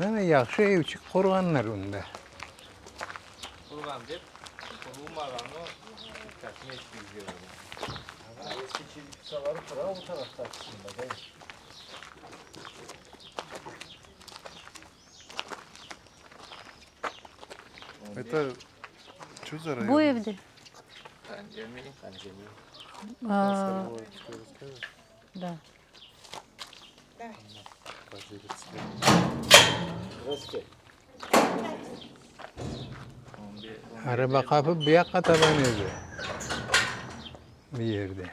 Mana yahşı evçik qurğanlar bunda. Qurğan dep, qurulmağanı kosmetik izlerini. Eski çirkitsaları tura o tarafta qısımda, da. Это что за район? Bu evde. Han Cami. Han Cami. A, da. Здрасте. Araba qapı bu yaqqa taban edi. Bu yerde.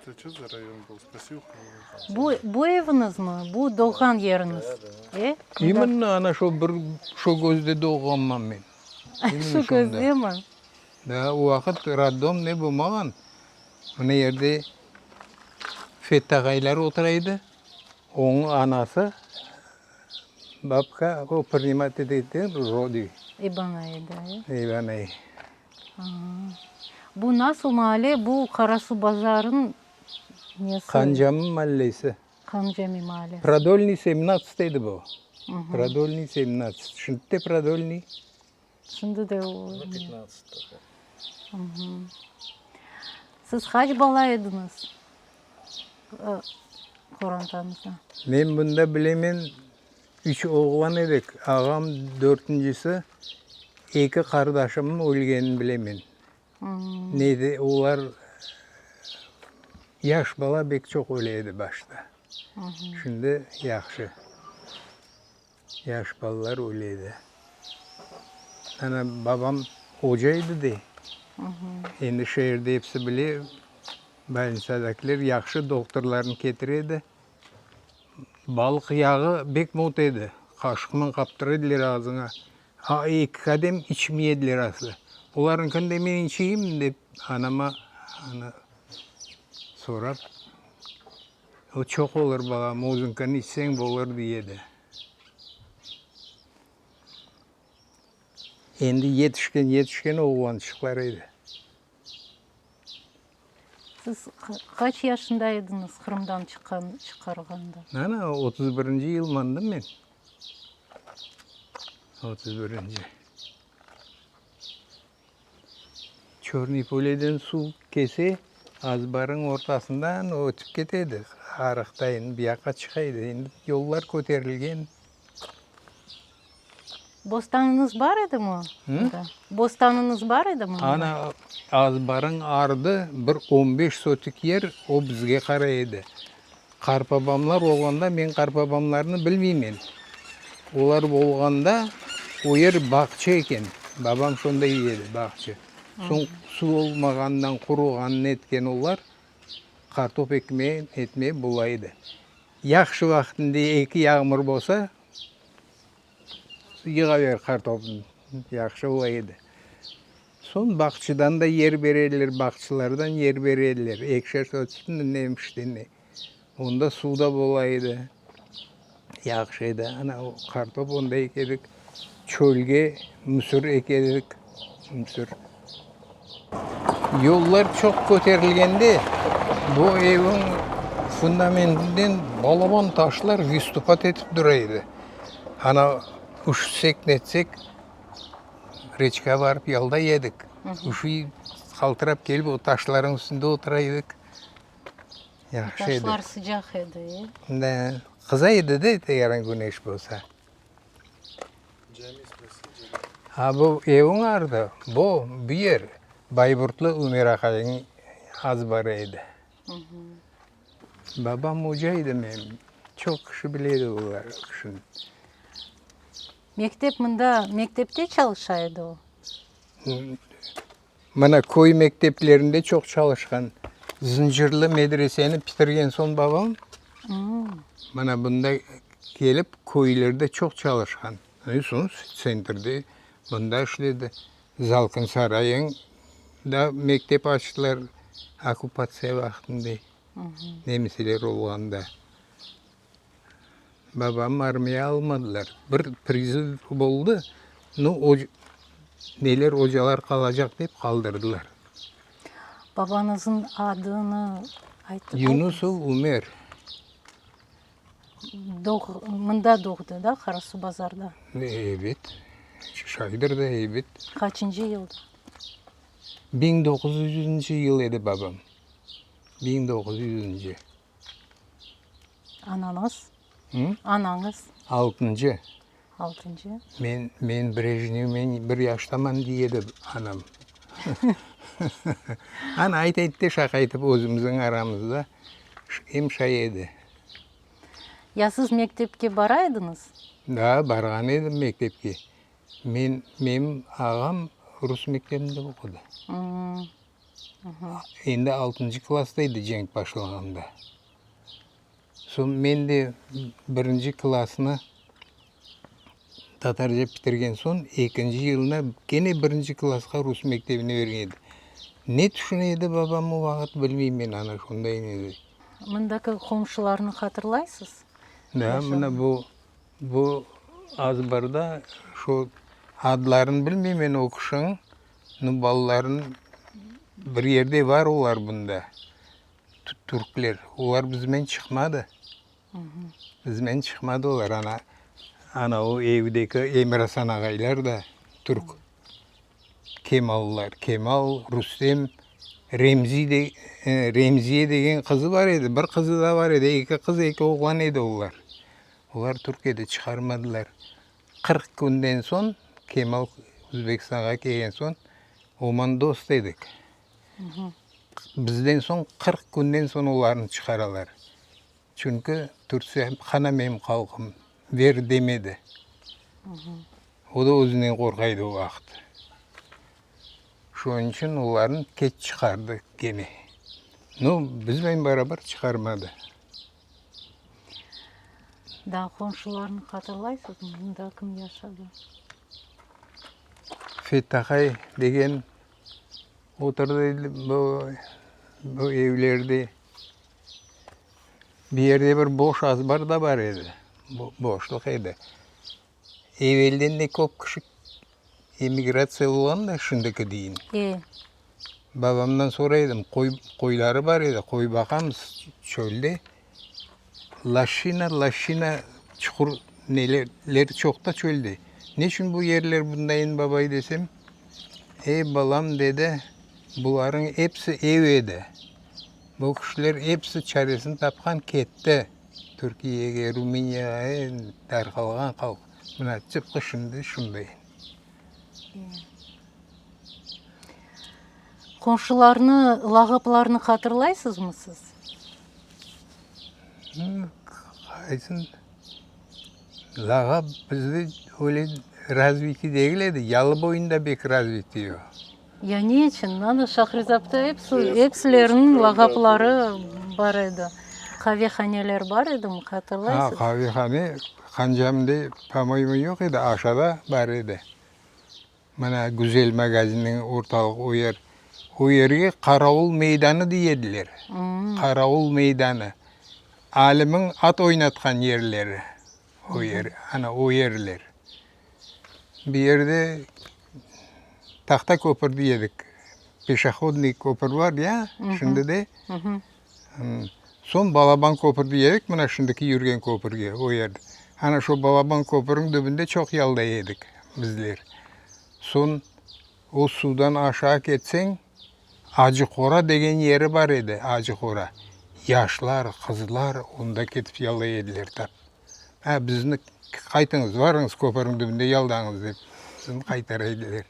Это что за район был? Спроси у кого. Bu, bu eviñizmi? Bu doğğan yeriñiz? E? Именно ana şu bir şu közde doğğanman men. Именно Şu şonda. közdemi? Da, o vaqıt roddom ne bolmağan. Mına yerde Fettaqaylar otura edi. Onıñ anası, babka, o priнимать etken rodi. İbana edi, e? İbanay. Bu nasıl maale? Bu Qarasuvbazarnıñ nesi? Han Cami mallesi. Han Cami maalesi. Prodolniy semnadtsat edi bu. Prodolniy semnadtsat. Şimdi de Prodolniy. Şimdi de o. Ну, 15 только. Siz qaç bala ediñiz qorantañızda? Men bunda bilemen, üç oğlan edik, ağam dörtüncisi, eki qardaşımnıñ ölgenini bilemen. Neydi, olar yaş bala bek çoq öle edi başta. Şimdi yahşı, yaş balalar öle edi. Ana, babam oca edi de, endi şeerde episi bile, bolnitsadakiler yahşı dohturlarnı ketire edi. Balıq yağı bek mot edi, qaşıqnen qaptıra ediler ağzıña. A eki kadem içmey ediler aslı. Olarnıñkini de men içeyim, dep anama ana sorap, o çoq olur, balam, özüñkini içseñ bolır, dey edi. Endi yetişken, yetişken oğlançıqlar edi. Siz qaç yaşında ediñiz Qırımdan çıqqan, çıqarğanda? Ana, 31-nci yıl mandım men. 31-nci. Çörnıy poleden suv kese, azbarıñ ortasından ötip kete edi, arıqtayın, bu yaqqa çıqa edi. Endi yollar köterilgen. Bostanıñız bar edimi? Bostanıñız bar edimi? Ana, azbarıñ ardı bir on beş sotik yer, o bizge qaray edi. Qartbabamlar olğanda, men qartbabamlarnı bilmeymen. Olar olğanda o yer bağça eken. Babam şonday edi, bağça. Soñ suv olmağanından quruğan, netken olar qartop ekme, etme bola edi. Yahşı vaqtında eki yağmur bolsa, yığa ber qartopnı, yahşı ola edi. Soñ bağçıdan da yer bere ediler, bağçılardan yer bere ediler, ekişer sotik ne, ne. Onda suv da bola edi, yahşı edi. Ana, o qartop onda eke edik, çölge müsür eke edik, müsür. Yollar çoq köterilgende, bu evniñ fundamentinden balaban taşlar vıstupat etip dura edi. Ana, üşütsek, netsek, reçkağa barıp yalday edik. Üşüy, qaltırap kelip, o taşlarnıñ üstünde otura edik. Yahşı edi. Taşlar sıcaq edi, e? Da, qıza edi de, yarın küneş bolsa. A bu evniñ ardı, bu, bu yer Bayburtlı Ümer aqayınıñ azbarı edi. Babam oca edi menim, çoq kişi bile edi olar kişini. Mektep mında, mektepte çalışa edi o? Mına köy mekteplerinde çoq çalışqan. Zıncırlı medreseni pitirgen soñ babam, mına bunda kelip köylerde çoq çalışqan. Soñ tsentrde bunda işledi. Zalqın sarayıñ da mektep açtılar okkupatsiya vaqtında, nemseler olğanda. Babam armiya almadılar. Bir priziv boldı, no, neler ocalar qalacaq dep qaldırdılar. Babañıznıñ adını aytıp. Yunusov Ümer. Mında doğdı, da, Qarasuvbazarda? Ebet, Şaydırda, ebet. Qaçıncı yılda? Biñ doquz yüzünci yıl edi babam. Biñ doquz yüzünci. Anañız? Anañız? Altıncı. Altıncı. Men, men Brejnevmen bir yaştaman, dey edi anam. Ana ayta edi de, şaqa etip özümizniñ aramızda, em şay edi. Ya siz mektepke bara ediñiz? Da, barğan edim mektepke. Men, menim ağam rus mektebinde oqudı. Endi altıncı klassta edi cenk başlağanda. Soñ men de birinci klassnı tatarca bitirgen soñ, ekinci yılına kene birinci klassqa rus mektebine bergen edi. Ne tüşüne edi babam o vaqıt, bilmeyim men, ana şunday edi. Mındaki qomşularnı hatırlaysız? Da, mına bu, bu azbarda şu adlarını bilmeyim men o kişiniñ, no balalarınıñ bir yerde bar olar bunda. Türkler, olar bizmen çıqmadı. Bizmen çıqmadı olar. Ana, ana o evdeki Emirasan ağaylar da türk. Kemallar, Kemal, Rustem, Remzi de, Remziye degen qızı bar edi, bir qızı da bar edi, eki qız, eki oğlan edi olar. Olar türk edi, çıqarmadılar. 40 künden soñ, Kemal Özbekistanğa kelgen soñ, oman dost edik. Bizden soñ 40 künden soñ olarnı çıqaralar. Çünki Türtsiya qana menim halqım, ver demedi. O da özünden qorqa edi o vaqıt. Şunıñ içün olarnı keç çıqardı kene. No, biznen beraber çıqarmadı. Daa qomşularnı hatırlaysızmı? Mında kim yaşadı? Fettaqay degen oturdı bu, bu evlerde. Bir yerde bir boş azbar da bar edi, boşluq edi. Evelden de köp kişi emigratsiya olğan da şimdiki deyin. E. Babamdan soray edim, qoy, qoyları bar edi, qoy baqamız çölde. Laşina, laşina çuqur neler çoq da çölde. Ne içün bu yerler bundayın, babay desem, Ey, balam, dedi, bularıñ episi ev edi. Bu kişiler episi çaresini tapqan, ketti Türkiyege, Rumıniyağa, darqalğan halq. Mına, tıpqı şimdi şunday. Qomşularnı, lağaplarını hatırlaysızmı siz? Qaysın? Lağap bizde öyle razvitiy degil edi, yalı boyunda bek razvitiy o. Ya ne içün? Ana, Şahrizapta episi, episileriniñ lağapları bar edi. Qavehaneler bar edimi, hatırlaysız? Ha, qavehane Qancamde, po-moyemu, yoq edi, aşağıda bar edi. Mına, Güzel magazinniñ ortalıq o yer. O yerge Qaravul meydanı dey ediler. Qaravul meydanı. Alimniñ at oynatqan yerleri o yer, ana o yerler. Bir yerde Tahta köpür dey edik. Peşehodnıy köpür bar ya, şimdi de. Soñ Balaban köpür dey edik, mına şimdiki yürgen köpürge, o yerde. Ana şu Balaban köpürniñ tübünde çoq yalday edik bizler. Soñ o suvdan aşağı ketseñ, Acı-Qora degen yeri bar edi, Acı-Qora. Yaşlar, qızlar onda ketip yalday ediler tap. A, bizni qaytıñız, varıñız köpürniñ tübünde yaldañız dep, bizni qaytara ediler.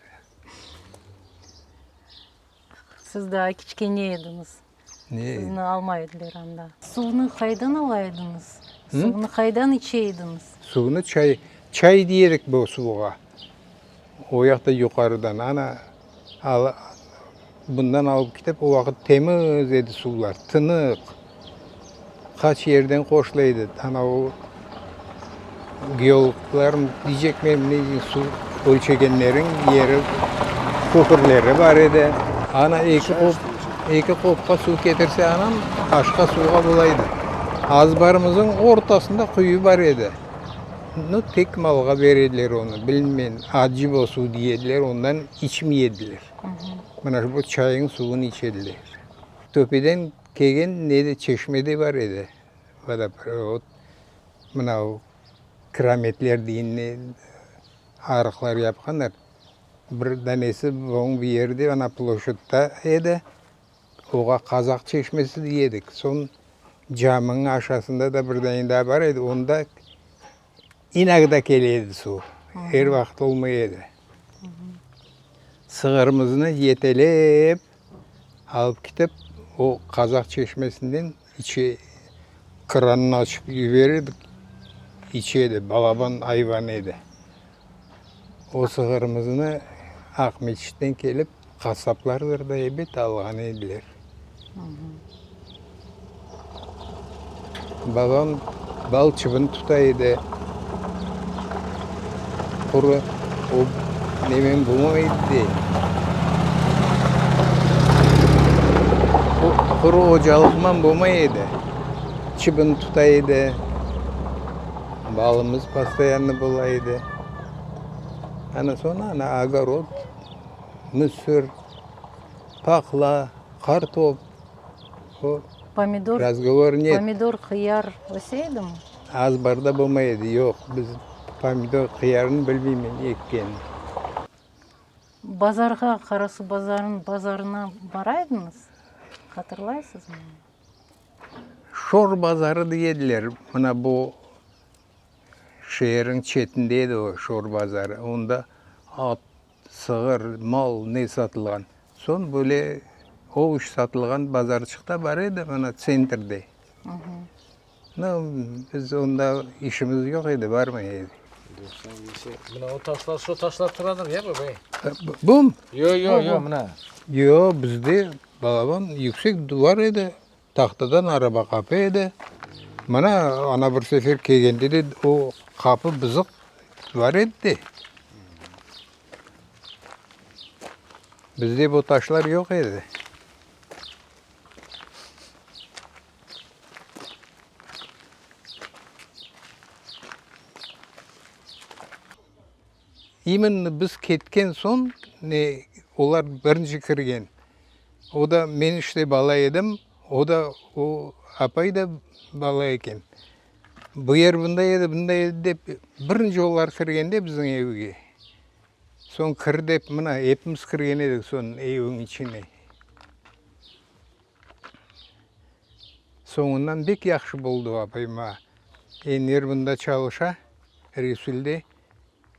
Siz daa kiçkene ediñiz. Ne? Sizni almay ediler anda. Suvnı qaydan ala ediñiz? Suvnı qaydan içe ediñiz? Suvnı çay, çay dey edik bu suvğa. O yaqta yuqarıdan, ana, bundan alıp ketip, o vaqıt temiz edi suvlar, tınıq. Qaç yerden qoşula edi. Ana o geologlar deycekmen, ne suv ölçegenleriñ yeri, köpürleri bar edi. Ana eki qop, eki qopqa suv ketirse anam, aşqa suvğa bola edi. Azbarımıznıñ ortasında quyu bar edi. No, tek malğa bere ediler onı, bilmem, acı bo suv dey ediler, ondan içmey ediler. Mına bu çayıñ suvunı içe ediler. Töpeden kelgen nede, çeşme de bar edi, vodoprovod. Mına o kirametler deyin ne arıqlar yapqanlar. Bir danesi oñ bir yerde, ana ploşadta edi. Oğa Qazaq çeşmesi dey edik. Soñ caminiñ aşasında da bir dane daa bar edi, onda inogda kele edi suv, er vaqıt olmay edi. Sığırımıznı yetelep alıp ketip, o Qazaq çeşmesinden içe, krannı açıp yiberir edik, içe edi, balaban ayvan edi. O sığırımıznı Aqmeçitten kelip, qasaplardır da ebet alğan ediler. Babam bal çıbın tuta edi. Quru o nemen bulmay edi de. Quru ocalıqman bulmay edi. Çıbın tuta edi. Balımız postoyanno bola edi. Ana soñ ana ogorod, mısır, paqla, qartop, o Pomidor, razgovor net. Pomidor, hıyar öse edimi? Azbarda bolmay edi, yoq, biz pomidor, hıyarnı bilmeymen ekkenini. Bazarğa, Qarasuvbazarnıñ bazarına bara ediñiz? Hatırlaysızmı? Şor bazarı dey ediler, mına bu şeerniñ çetinde edi o şor bazarı, onda at, sığır, mal ne satılğan. Soñ böyle ovuş satılğan bazarçıq da bar edi, mına tsentrde. No, biz onda işimiz yoq edi, barmay edik. Mına o taşlar, şu taşlar turadır ya, babay? Bum? Yo, yo, yo, mına. Yo, bizde balaban yüksek duvar edi, tahtadan araba qapı edi. Mına, ana bir sefer kelgende de o qapı bızıq bar edi de. Bizde bu taşlar yoq edi. İmенно biz ketken soñ, ne, olar birinci kirgen. O da, men işte bala edim, o da, o apay da bala eken. Bu yer bunday edi, bunday edi dep, birinci olar kirgende bizim evge, soñ kir dep, mına, epimiz kirgen edik soñ evniñ içine. Soñundan bek yahşı boldı apayıma. Enver mında çalışa, Resulde.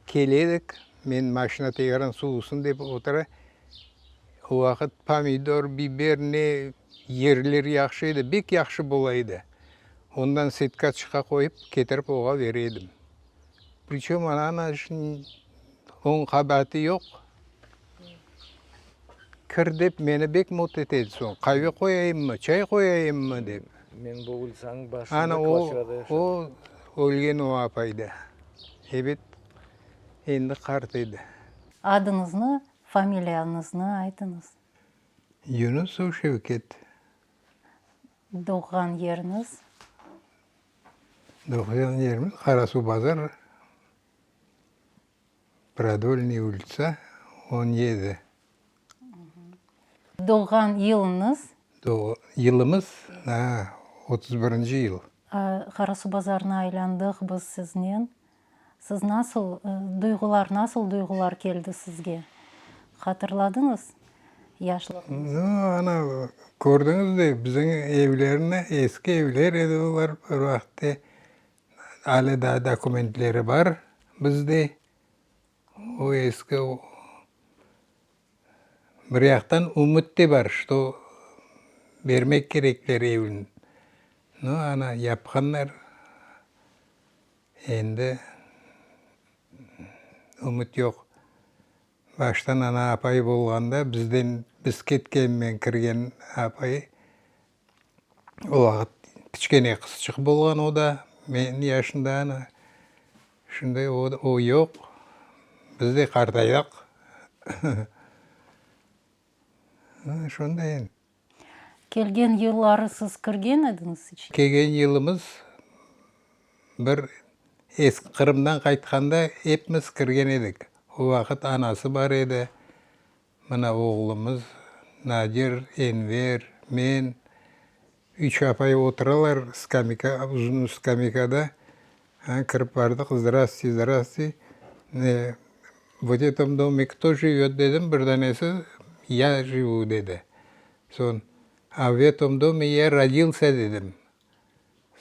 Kele edik, men maşina tegeran suvusın dep otura. O vaqıt pomidor, biber ne, yerler yahşı edi, bek yahşı bola edi. Ondan setkaçqa qoyıp, ketirip oğa bere edim. Priçöm ana onıñ qabaatı yoq. Kir dep meni bek mut ete edi soñ, qave qoyayımmı, çay qoyayımmı dep. Men bu ulitsanıñ başında Ana o, kvartirada yaşadım. o ölgen o apay da. Ebet, endi qart edi. Adıñıznı, familiyañıznı aytıñız. Yunusov Şevket. Doğğan yeriñiz? Doğğan yerimiz Qarasuvbazar. Prodolnıy ulitsa, 17. Doğğan yılıñız? Yılımız, otuz birinci yıl. Qarasuvbazarnı aylandıq biz siznen. Siz nasıl, duyğular, nasıl duyğular keldi sizge? Hatırladıñız yaşlığıñıznı? No, ana, kördiñiz de, bizim evlerni, eski evler edi olar bir vaqıtte. Ale daa dokumentleri bar bizde. O eski bir yaqtan ümüt de bar, çto bermek kerekler evni. No, ana, yapqanlar, endi ümüt yoq. Baştan ana apay bolğanda bizden, biz ketkenmen kirgen apay O vaqıt kiçkene qızçıq bolğan o da, menim yaşında ana. Şimdi o yoq, biz de qartaydıq. Şunday endi. Kelgen yılları siz kirgen ediñiz iç? Kelgen yılımız bir Eski Qırımdan qaytqanda epimiz kirgen edik. O vaqıt anası bar edi, Mına oğlumız Nadir, Enver, men, üç apay oturalar skameyka, uzun skamekada. Kirip bardıq, zdrasti, zdrasti, ne, vot etom dome kto živyot dedim, bir danesi ya živu dedi. Soñ, a v etom dome ya rodilsâ dedim.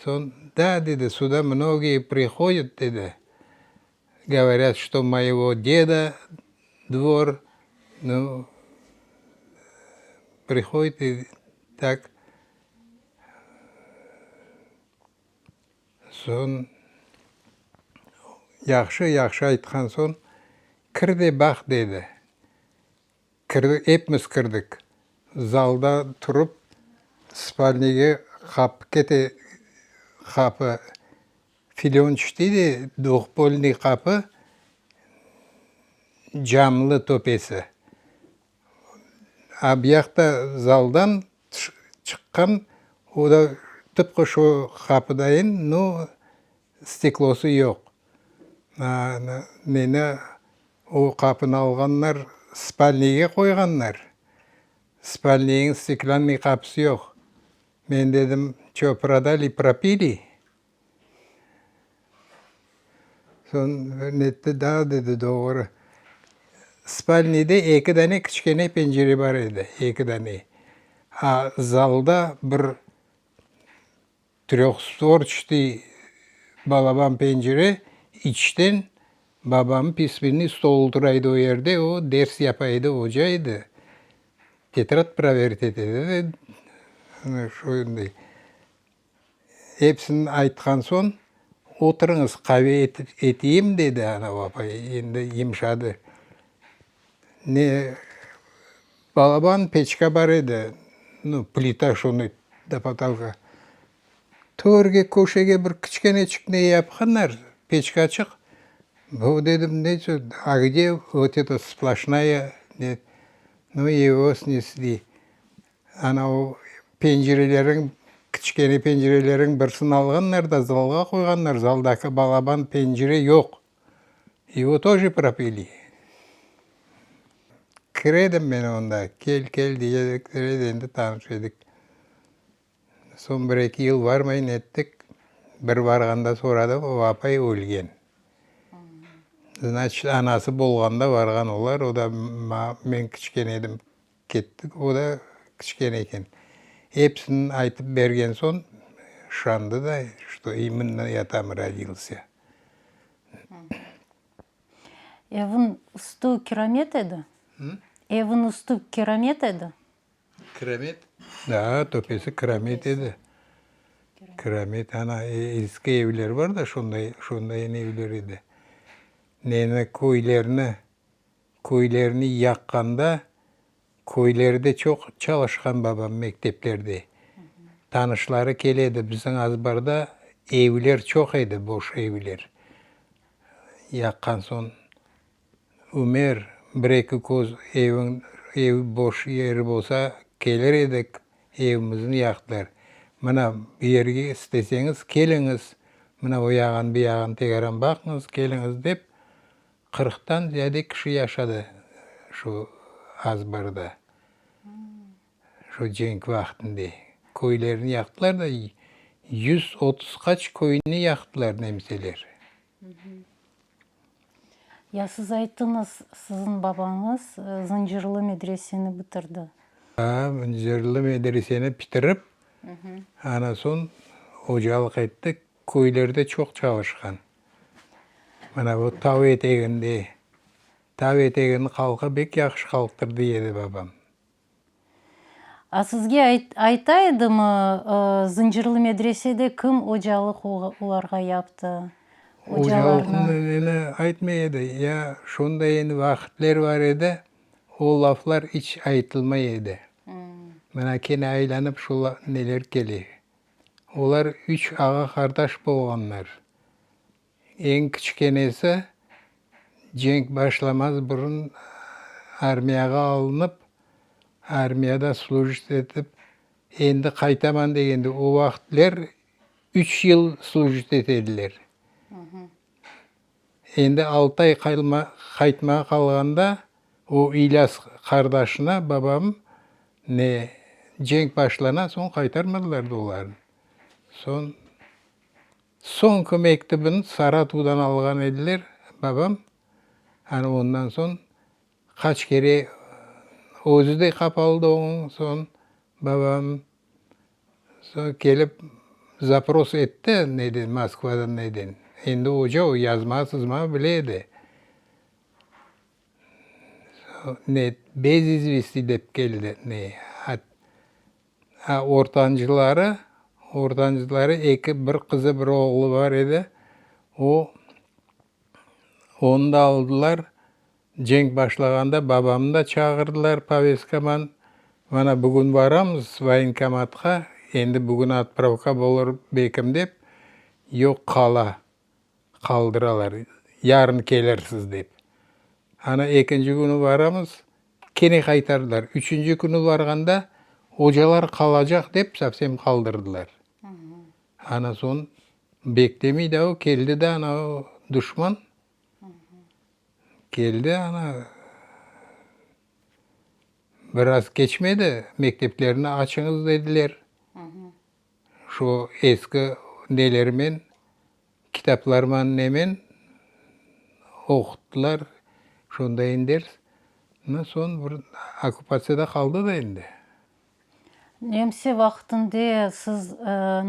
Soñ, da, dedi, süda mnogiye prihodyat, dedi, govorât, çto moyego deda dvor, nu, prihodyat i tak. Soñ, yahşı, yahşı aytqan soñ, kir de baq, dedi. Kirdi, epimiz kirdik. Zalda turıp, spalnege qapı kete, qapı filyonçtıy de, dvuhpolnıy qapı, camlı töpesi. A bu yaqta zaldan çıqqan, o da tıpqı şu qapıdayın, no, steklosı yoq. Neni, o qapını alğanlar, spalniyge qoyğanlar. Spalniyniñ steklânnıy qapısı yoq. Men dedim, ço, prodali, propili? Soñ netti, da, dedi, doğru. Spalniyde eki dane kiçkene pencere bar edi, eki dane. A zalda bir tröhstvorçatıy balaban pencere, içten babamnıñ pismenniy stolu tura edi o yerde, o ders yapa edi, oca edi, tetrad proverit ete edi, şunday. Episini aytqan soñ, oturıñız, qave eteyim, dedi anav apay, endi yımşadı. Ne, balaban peçka bar edi, nu, plita şunı do potolka. Törge, köşege bir kiçkeneçik ne yapqanlar, peçkaçıq. Bu, dedim, ne, a gde vot eta sploşnaya, ne, nu, ego snesli. Ana o pencereleriñ, kiçkene pencereleriñ birisini alğanlar da zalğa qoyğanlar, zaldaki balaban pencere yoq. Ego toje propili. Kire edim men onda, kel, kel deye kire edi, endi tanış edik. Soñ bir-eki yıl barmay nettik, bir barğanda soradım, o apay ölgen. Znaçit, anası bolğanda barğan olar, o da men kiçkene edim, Kettik, o da kiçkene eken. Episini aytıp bergen soñ, şandı da, çto imенно ya tam rodilsâ. Evin üstü kiramet edi? Evin üstü kiramet edi? Kiramet? Da, töpesi kiramet edi. Kiramet, ana, eski evler bar da, şonday, şonday evler edi. Neni, köylerni Köylerni yaqqanda, köylerde çoq çalışqan babam, mekteplerde. Tanışları kele edi, bizim azbarda evler çoq edi, boş evler. Yaqqan soñ, Ümer, bir-eki köz eviñ, ev boş yeri bolsa, kelir edik, evimizni yaqtılar. Mına, bu yerge isteseñiz, keliñiz, mına o yağın, bu yağın tegeran baqıñız, keliñiz dep, Qırqtan ziyade kişi yaşadı şu azbarda, şu cenk vaqtında. Köylerni yaqtılar da, 130 qaç köyni yaqtılar nemseler. Ya siz ayttıñız, siziñ babañız Zıncırlı medreseni bitirdi. A, Zıncırlı medreseni bitirip, ana soñ ocalıq etti, köylerde çoq çalışqan. Mana bu tav eteginde, tav eteginiñ halqı bek yahşı halqtır, dey edi babam. A sizge ayta edimi, Zıncırlı medresede kim ocalıq olarğa yaptı, ocalarnı? Ocalıqnı aytmay edi. Ya şonday endi vaqıtler bar edi, o laflar iç aytılmay edi. Mana kene aylanıp şu neler kele. Olar üç ağa-qardaş bolğanlar. Eñ kiçkenesi cenk başlamaz burun armiyağa alınıp, armiyada slujit etip, endi qaytaman degende, o vaqıtler üç yıl slujit ete ediler. Endi altı ay qaytmağa qalğanda, o İlyas qardaşına babam ne cenk başlana, soñ qaytarmadılar da olarnı. Soñ. Soñki mektübini Saratovdan alğan ediler babam. Ana ondan soñ qaç kere özü de qapaldı oñıñ soñ babam. Soñ kelip zapros etti neden, Moskvadan neden. Endi oca o yazma sızma bile edi. Ne, bez izvesti dep keldi ne. A ortancıları, ortancıları eki, bir qızı, bir oğlu bar edi. O, onı da aldılar. Cenk başlağanda babamnı da çağırdılar poveskaman. Mana bugün baramız voyenkomatqa, endi bugün otpravka bolur bekim dep, yoq qala, qaldıralar, yarın kelirsiz dep. Ana ekinci künü baramız, kene qaytardılar. Üçünci künü barğanda, ocalar qalacaq dep sovsem qaldırdılar. Ana soñ beklemey de o, keldi de ana o duşman, keldi ana, biraz keçmedi, mekteplerni açıñız dediler. Şu eski nelermen, kitaplarman nemen oquttılar, şondayın ders. Ondan soñ bir okkupatsiyada qaldı da endi. Nemse vaqtında siz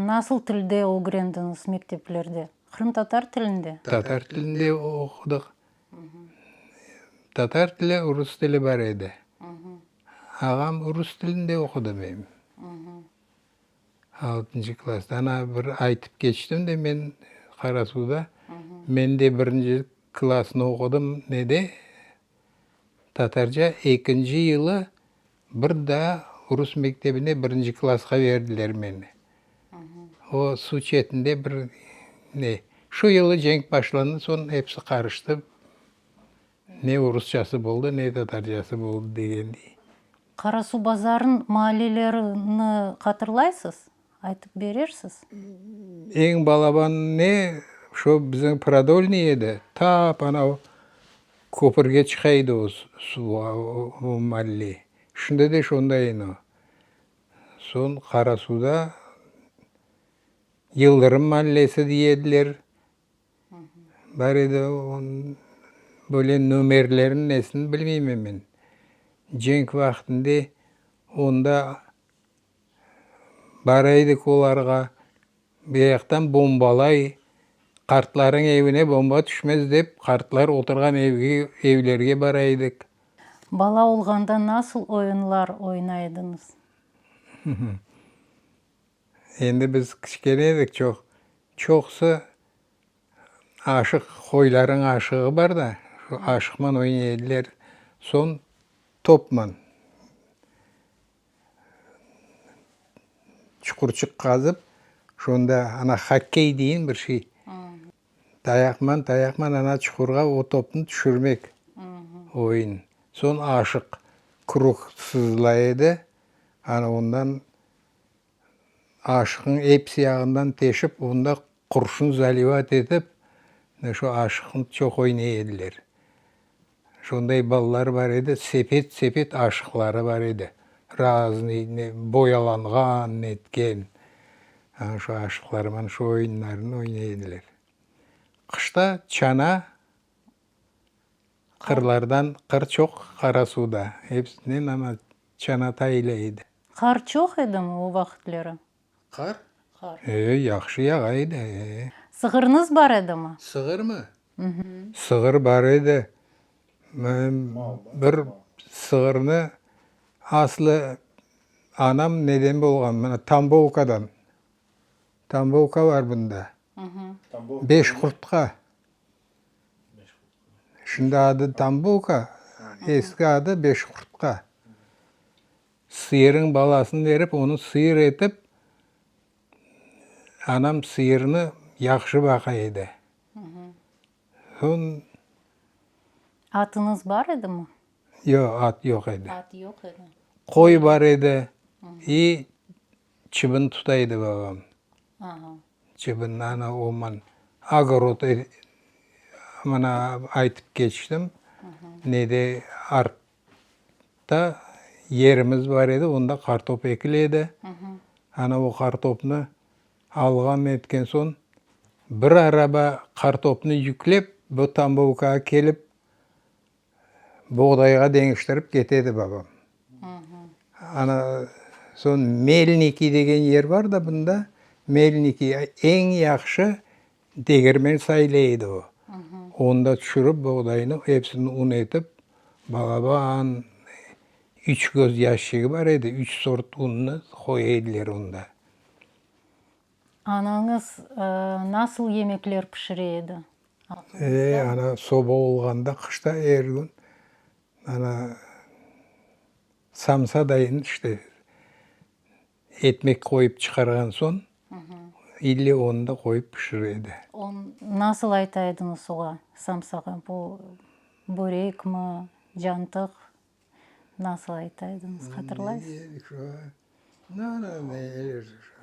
nasıl tilde ögrendiñiz mekteplerde? Qırımtatar tilinde? Tatar tilinde oqudıq. Tatar tili, rus tili bar edi. Ağam rus tilinde oqudı menim. Altıncı klassta. Ana, bir aytıp keçtim de men Qarasuvda. Men de birinci klassnı oqudım nede, tatarca. Ekinci yılı bir daa rus mektebine birinci klassqa berdiler meni. O suv çetinde bir ne. Şu yılı cenk başlandı, soñ episi qarıştı. Ne rusçası boldı, ne tatarcası boldı degendey. Qarasuvbazarnıñ maallelerini hatırlaysız? Aytıp berersiz? Eñ balaban ne, şo bizim Prodolnıy edi, tap anav köpürge çıqa edi o suv, o malle. Şimdi de şondayın o. Soñ Qarasuvda Yıldırım mallesi dey ediler. Bar edi, böyle nomerlerniñ nesini bilmeymen men. Cenk vaqtında onda bara edik olarğa, bir yaqtan bombalay, qartlarnıñ evine bomba tüşmez dep, qartlar oturğan evge, evlerge bara edik. Bala olğanda nasıl oyunlar oynay ediñiz? Endi biz kiçkene edik çoq. Çoqusı aşıq, qoylarıñ aşığı bar da, şu aşıqman oynay ediler. Soñ topman çuqurçıq qazıp, şonda ana hokkey deyin bir şey, tayaqman, tayaqman ana çuqurğa o topnı tüşürmek oyun. Soñ aşıq, krug sızıla edi, ana ondan Aşıqnıñ episi yağından teşip, onda qurşun zalivat etip, şu aşıqnı çoq oynay ediler. Şonday balalar bar edi, sepet-sepet aşıqları bar edi, raznıy, ne, boyalanğan, netken. Ana şu aşıqlarman şu oyunlarnı oynay ediler. Qışta çana qırlardan, qır çoq Qarasuvda, episinden ana çana taylay edi. Qar çoq edimi o vaqıtleri? Qar? Qar. E, yahşı yağa edi, e. Sığırnız bar edimi? Sığırmı? Sığır bar edi. Bir sığırnı aslı anam neden bolğan, mına Tambovkadan. Tambovka bar bunda. Beşqurtqa. Şimdi adı Tambovka, eski adı Beşqurtqa. Sıyırıñ balasını berip, onı sıyır etip, anam sıyırnı yahşı baqa edi. Soñ. Atıñız bar edimi? Yoq, at yoq edi. At yoq edi. Qoy bar edi, i çıbın tuta edi babam. Çıbın, ana, oman ogorod, mına aytıp keçtim, nede art Ta yerimiz bar edi, onda qartop ekile edi. Ana o qartopnı alğan etken soñ. Bir araba qartopnı yüklep, bu Tambovkağa kelip, boğdayğa deñiştirip kete edi babam. Ana, soñ Melniki degen yer bar da bunda, Melniki eñ yahşı degirmen sayıla edi o. Onda tüşürip boğdaynı, episini un etip, balaban üç köz yaşçigi bar edi, üç sort unnı qoya ediler onda. Anañız nasıl yemekler pişire edi? E, ana, soba olğanda qışta er kün, ana, samsa dayın işte, etmek qoyıp çıqarğan soñ, ille onı da qoyıp pişire edi. Nasıl ayta ediñiz oğa, samsağa? Bu börekmi, cantıq? Nasıl ayta ediñiz, hatırlaysız?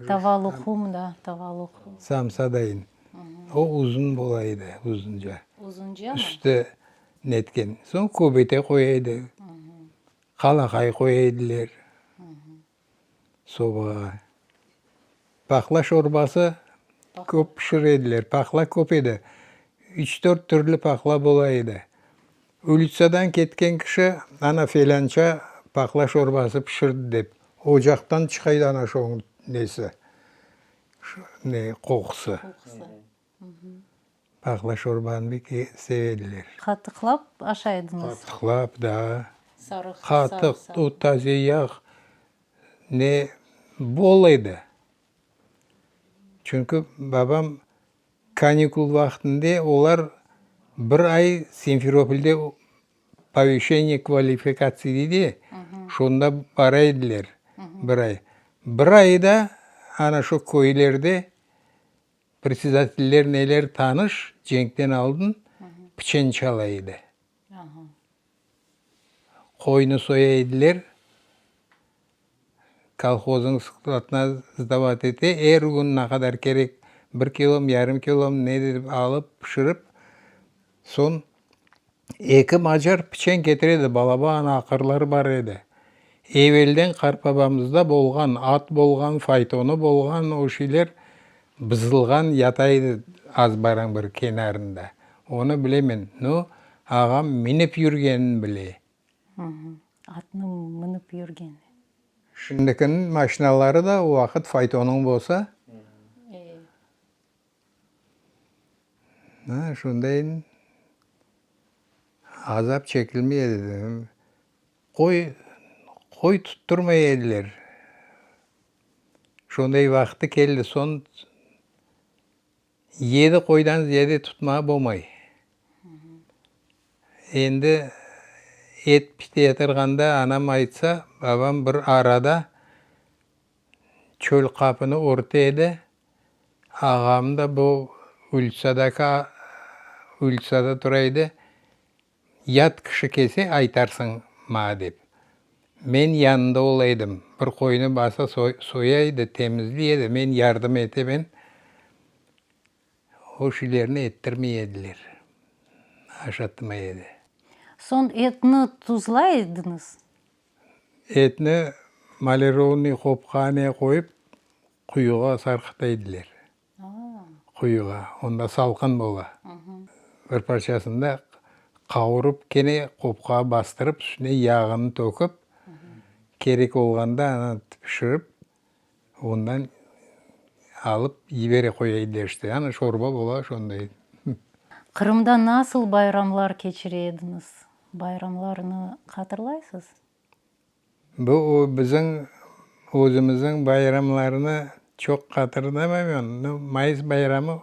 Tava luqum da, tava luqum. Samsa dayın. O uzun bola edi, uzunca. Uzunca mı? Üstü netken. Soñ köbete qoya edi, qalaqay qoya ediler. Sobağa. Paqla şorbası köp pişire ediler. Paqla köp edi. Üç-dört türlü paqla bola edi. Ulitsadan ketken kişi, ana felânça paqla şorbası pişirdi dep, ocaqtan çıqa edi ana şoñıñ nesi, ne, qoqusı. Paqla şorbanı bek seve ediler. Qatıqlap aşay ediñiz? Qatıqlap, da. Qatıq, o taze yağ ne bol edi. Çünki babam kanikul vaqtında olar bir ay Simferopolde povişeniye kvalifikatsiya deydi, şonda bara ediler bir ay. Bir ayda ana şu köylerde Predsedateller neler tanış, cenkten aldın piçen çala edi. Qoynı soya ediler, kolhozıñ skladına sdavat ete, er kün ne qadar kerek, bir kilom, yarım kilom ne dep alıp, pişirip, soñ Eki macar piçen ketire edi, balaban aqırları bar edi. Evelden qartbabamızda bolğan, at bolğan, faytonı bolğan, o şeyler bızılğan, yata edi azbarıñ bir kenarında. Onı bilemen. No, ağam minip yürgenini bile. Atnı minip yürgeni. Şimdikiniñ maşinaları da o vaqıt faytonıñ bolsa. Ha, şundayın azap çekilmey edi. Qoy, qoy tutturmay ediler. Şonday vaqtı keldi, soñ yedi qoydan ziyade tutmağa bolmay. Endi et piteyatırğanda anam aytsa, babam bir arada Çöl qapını örte edi. Ağam da bu ulitsadaki ulitsada tura edi. Yat kişi kelse aytarsıñ maña dep. Men yanında ola edim. Bir qoynı basa soya edi, temizley edi. Men yardım etemen. O şeylerni ettirmey ediler. Aşatmay edi. Soñ etni tuzlay ediñiz? Etni malirovannıy qopqane qoyıp, quyuğa sarqıta ediler. Quyuğa. Onda salqın bola. Bir parçasını da qavurıp, kene qopqağa bastırıp, üstüne yağını tökip, kerek olğanda ana pişirip, ondan alıp yibere qoya ediler işte. Ana şorba bola şonday. Qırımda nasıl bayramlar keçire ediñiz? Bayramlarnı hatırlaysız? Bu bizim özümizniñ bayramlarını çoq hatırlamayman. No, Mayıs bayramı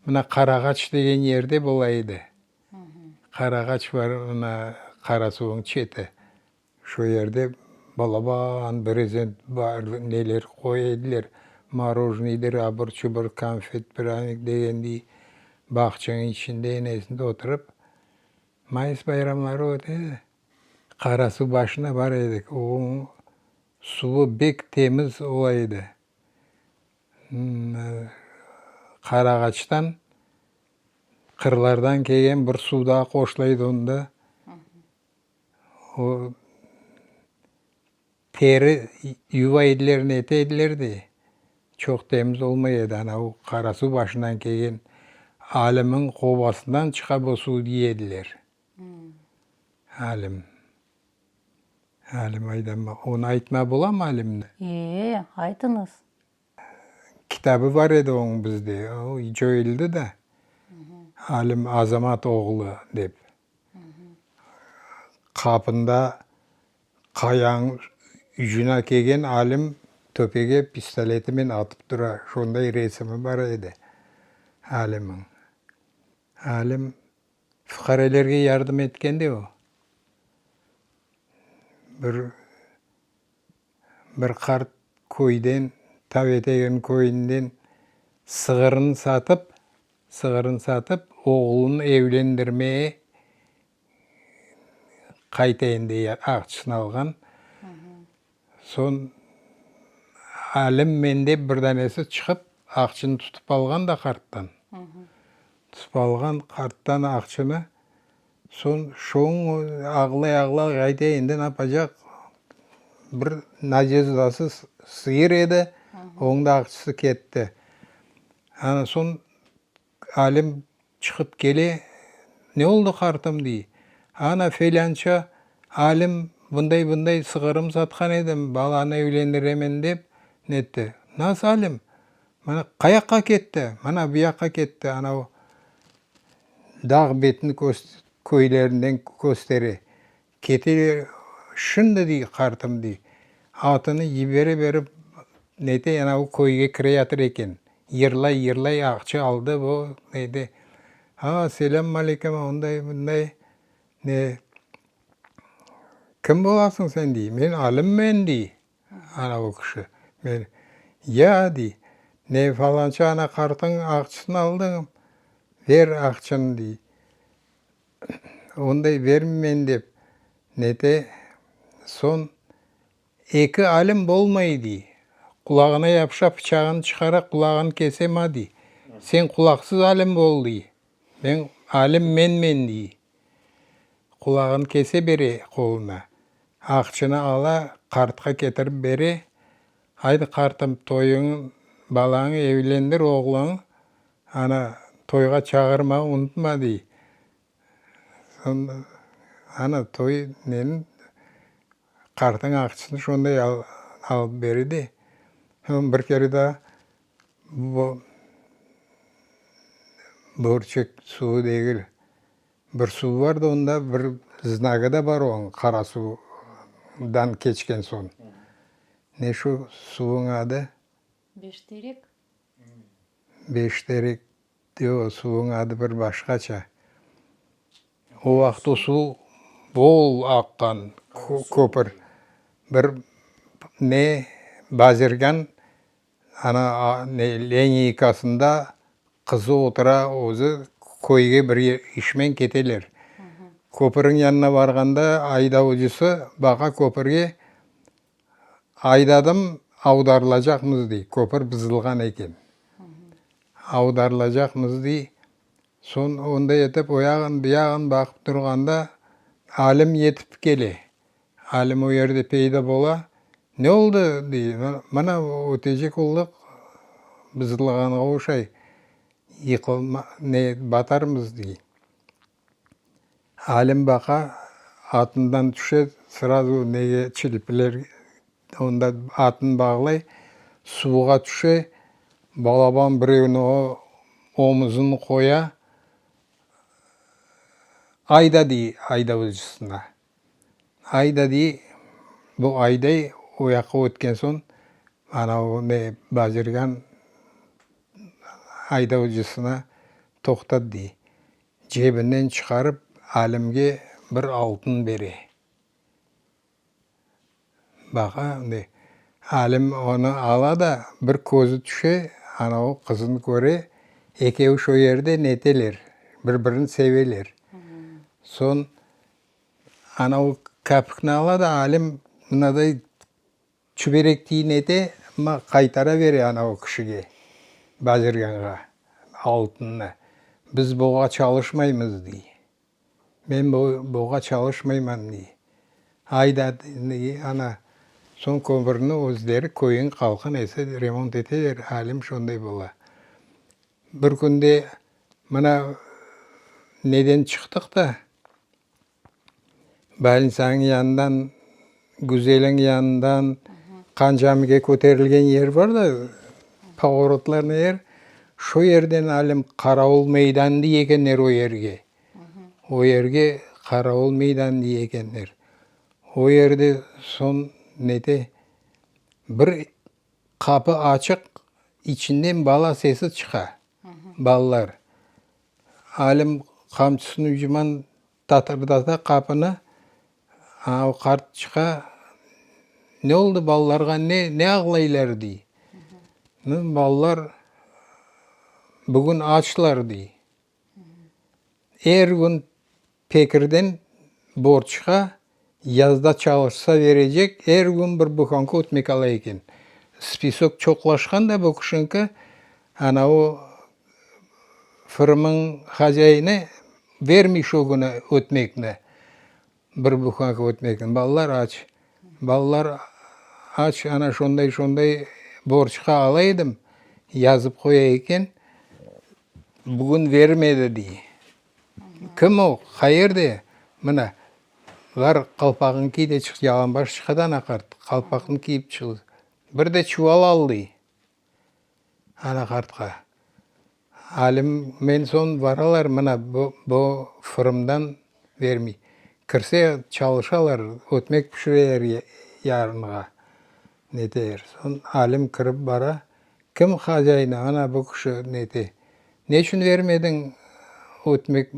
mına Qarağaç degen yerde bola edi. Qarağaç bar mına Qarasuvnıñ çeti. Şu yerde balaban brezent bar, neler qoya ediler, morojnıydır, abır-çubır, konfet, prânik degendiy, bağçanıñ içinde enesinde oturıp, Mayıs bayramları öte edi. Qarasuv başına bara edik, onıñ suvu bek temiz ola edi. Qarağaçtan, qırlardan kelgen bir suv daa qoşula edi onda. O teri yuva ediler, ne ete ediler de. Çoq temiz olmay edi. Ana o Qarasuv başından kelgen Alimniñ qobasından çıqa bu suv diy ediler. Alim. Alim aydanma. Onı aytma bolamı Alimni? E, aytıñız. Kitabı bar edi onıñ bizde, o coyuldı da, Alim Azamat oğlu dep. Qapında qayanıñ ucuna kelgen Alim töpege pistoletimen atıp tura, şonday resimi bar edi Alimniñ. Alim fuqarelerge yardım etken de o. Bir Bir qart köyden, Tav Etegen köyünden sığırını satıp, sığırını satıp, oğlunı evlendirmeye qayta endi, aqçısını alğan. Soñ Alim men dep bir danesi çıqıp, aqçını tutıp alğan da qarttan. Tutıp alğan qarttan aqçını. Soñ şoñ ağlay-ağlay qayta endi napacaq, bir nadejdasız sıyır edi, onıñ da aqçısı ketti. Ana soñ Alim çıqıp kele, ne oldı qartım, dey. Ana felânça Alim bunday-bunday sığırım satqan edim, balanı evlendiremen dep, netti. Nasıl Alim? Mana qayaqqa ketti? Mana bu yaqqa ketti, ana o dağ betini köylerinden köstere. Kete, şimdi dey qartım, dey, atını yibere berip, nete, ana o köyge kireyatır eken. Yırlay-yırlay aqça aldı bu, neydi, a, selâm aleyküm, onday, bunday, ne, kim bolasıñ sen, dey, men Alimmen, dey. Ana o kişi, men, Ya, dey, ne falanca ana qartıñ aqçısını aldıñ, ver aqçanı, dey. Onday bermeymen dep, nete, soñ eki alim bolmay, dey. Qulağına yapışa, pıçağını çıqara, qulağını kese ma, dey. Sen qulaqsız alim bol, dey. Men, alim menmen, dey. Qulağını kese bere qoluna. Aqçını ala, qartqa ketirip bere, Aydı, qartım, toyuñ, balañı evlendir, oğluñ, ana, toyğa çağırma, unutma, dey. Soñ, ana, toy neni, qartıñ aqçısını şonday alıp bere de. Soñ bir kere daa bu Börçek suvı degil, Bir suv bar da onda, bir znagı da bar onıñ, qara suvdan keçken soñ. Ne şu suvıñ adı? Beşterek? Beşterek, yoq, suvıñ adı bir başqaça. O vaqıt o suv bol aqqan, köpür. Bir ne, bazirgân Ana, lineykasında qızı otura, özü köyge bir işmen keteler. Köpürniñ yanına barğanda aydavucısı baqa köpürge, Aydadım, avdarılacaqmız, dey, köpür bızılğan eken. Avdarılacaqmız, dey. Soñ onday etip o yağın, bu yağın baqıp turğanda Alim yetip kele. Alim o yerde peyda bola, Ne oldı? dey. Mana, ötecek oldıq, bızılğanğa oşay, yıqılma, ne, batarmız, dey. Alim baqa, atından tüşe, srazu nege, çilpiler, onda atını bağlay, suvğa tüşe, balaban birevni o omuzını qoya, Ayda, dey aydavcısına. Ayda dey, bu ayday o yaqqa ötken soñ, ana o ne, bazirgân aydavcısına toqtat dey. Cebinden çıqarıp Alimge bir altın bere. Baqa, dey, Alim onı ala da, bir közü tüşe, ana o qızını köre, ekevi şo yerde neteler, bir-birini seveler. Soñ ana o kapikni ala da, Alim mınaday çüberektiy nete, qaytara bere ana o kişige, bazirgânğa, altınnı. Biz buğa çalışmaymız, dey. Men buğa çalışmayman, dey. Ayda, dey, ana. Soñ köpürni özleri köyüñ halqı nesi remont eteler, Alim şonday bola. Bir künde mına neden çıqtıq da, Bölnitsanıñ yanından, Güzeliñ yanından Han Camige köterilgen yer bar da, povorotlarnı yer, şo yerden Alim Qaravul meydanı dey ekenler o yerge. O yerge Qaravul meydanı dey ekenler. O yerde soñ nete, bir qapı açıq, içinden bala sesi çıqa, balalar. Alim qamçısını ucıman tatırdata qapını, a o qart çıqa, Ne oldı balalarğa, ne, ne ağlaylar, dey. Balalar bugün açlar, dey. Er kün Pekirden borcğa yazda çalışsa berecek er kün bir buhanka ötmek ala eken. Spisok çoqlaşqan da bu kişinki, ana o fırımıñ hazaini bermey şo künü ötmekni, bir buhanka ötmekni. Balalar aç. Balalar aç, ana şonday-şonday borcğa ala edim, yazıp qoya eken, bugün bermedi, dey. Kim o? Qayerde? Mına, bar, qalpağıñnı kiy de çıq, yalanbaş çıqa da ana qart, qalpaqnı kiyip çıq. Bir de çuval al, dey ana qartqa. Alim, men soñ baralar, mına, bu, bu fırından bermey. Kirse, çalışalar, ötmek pişireler yarınğa, neteler. Soñ Alim kirip bara, Kim hazaini, ana bu kişi nete. Neçün vermediñ ötmek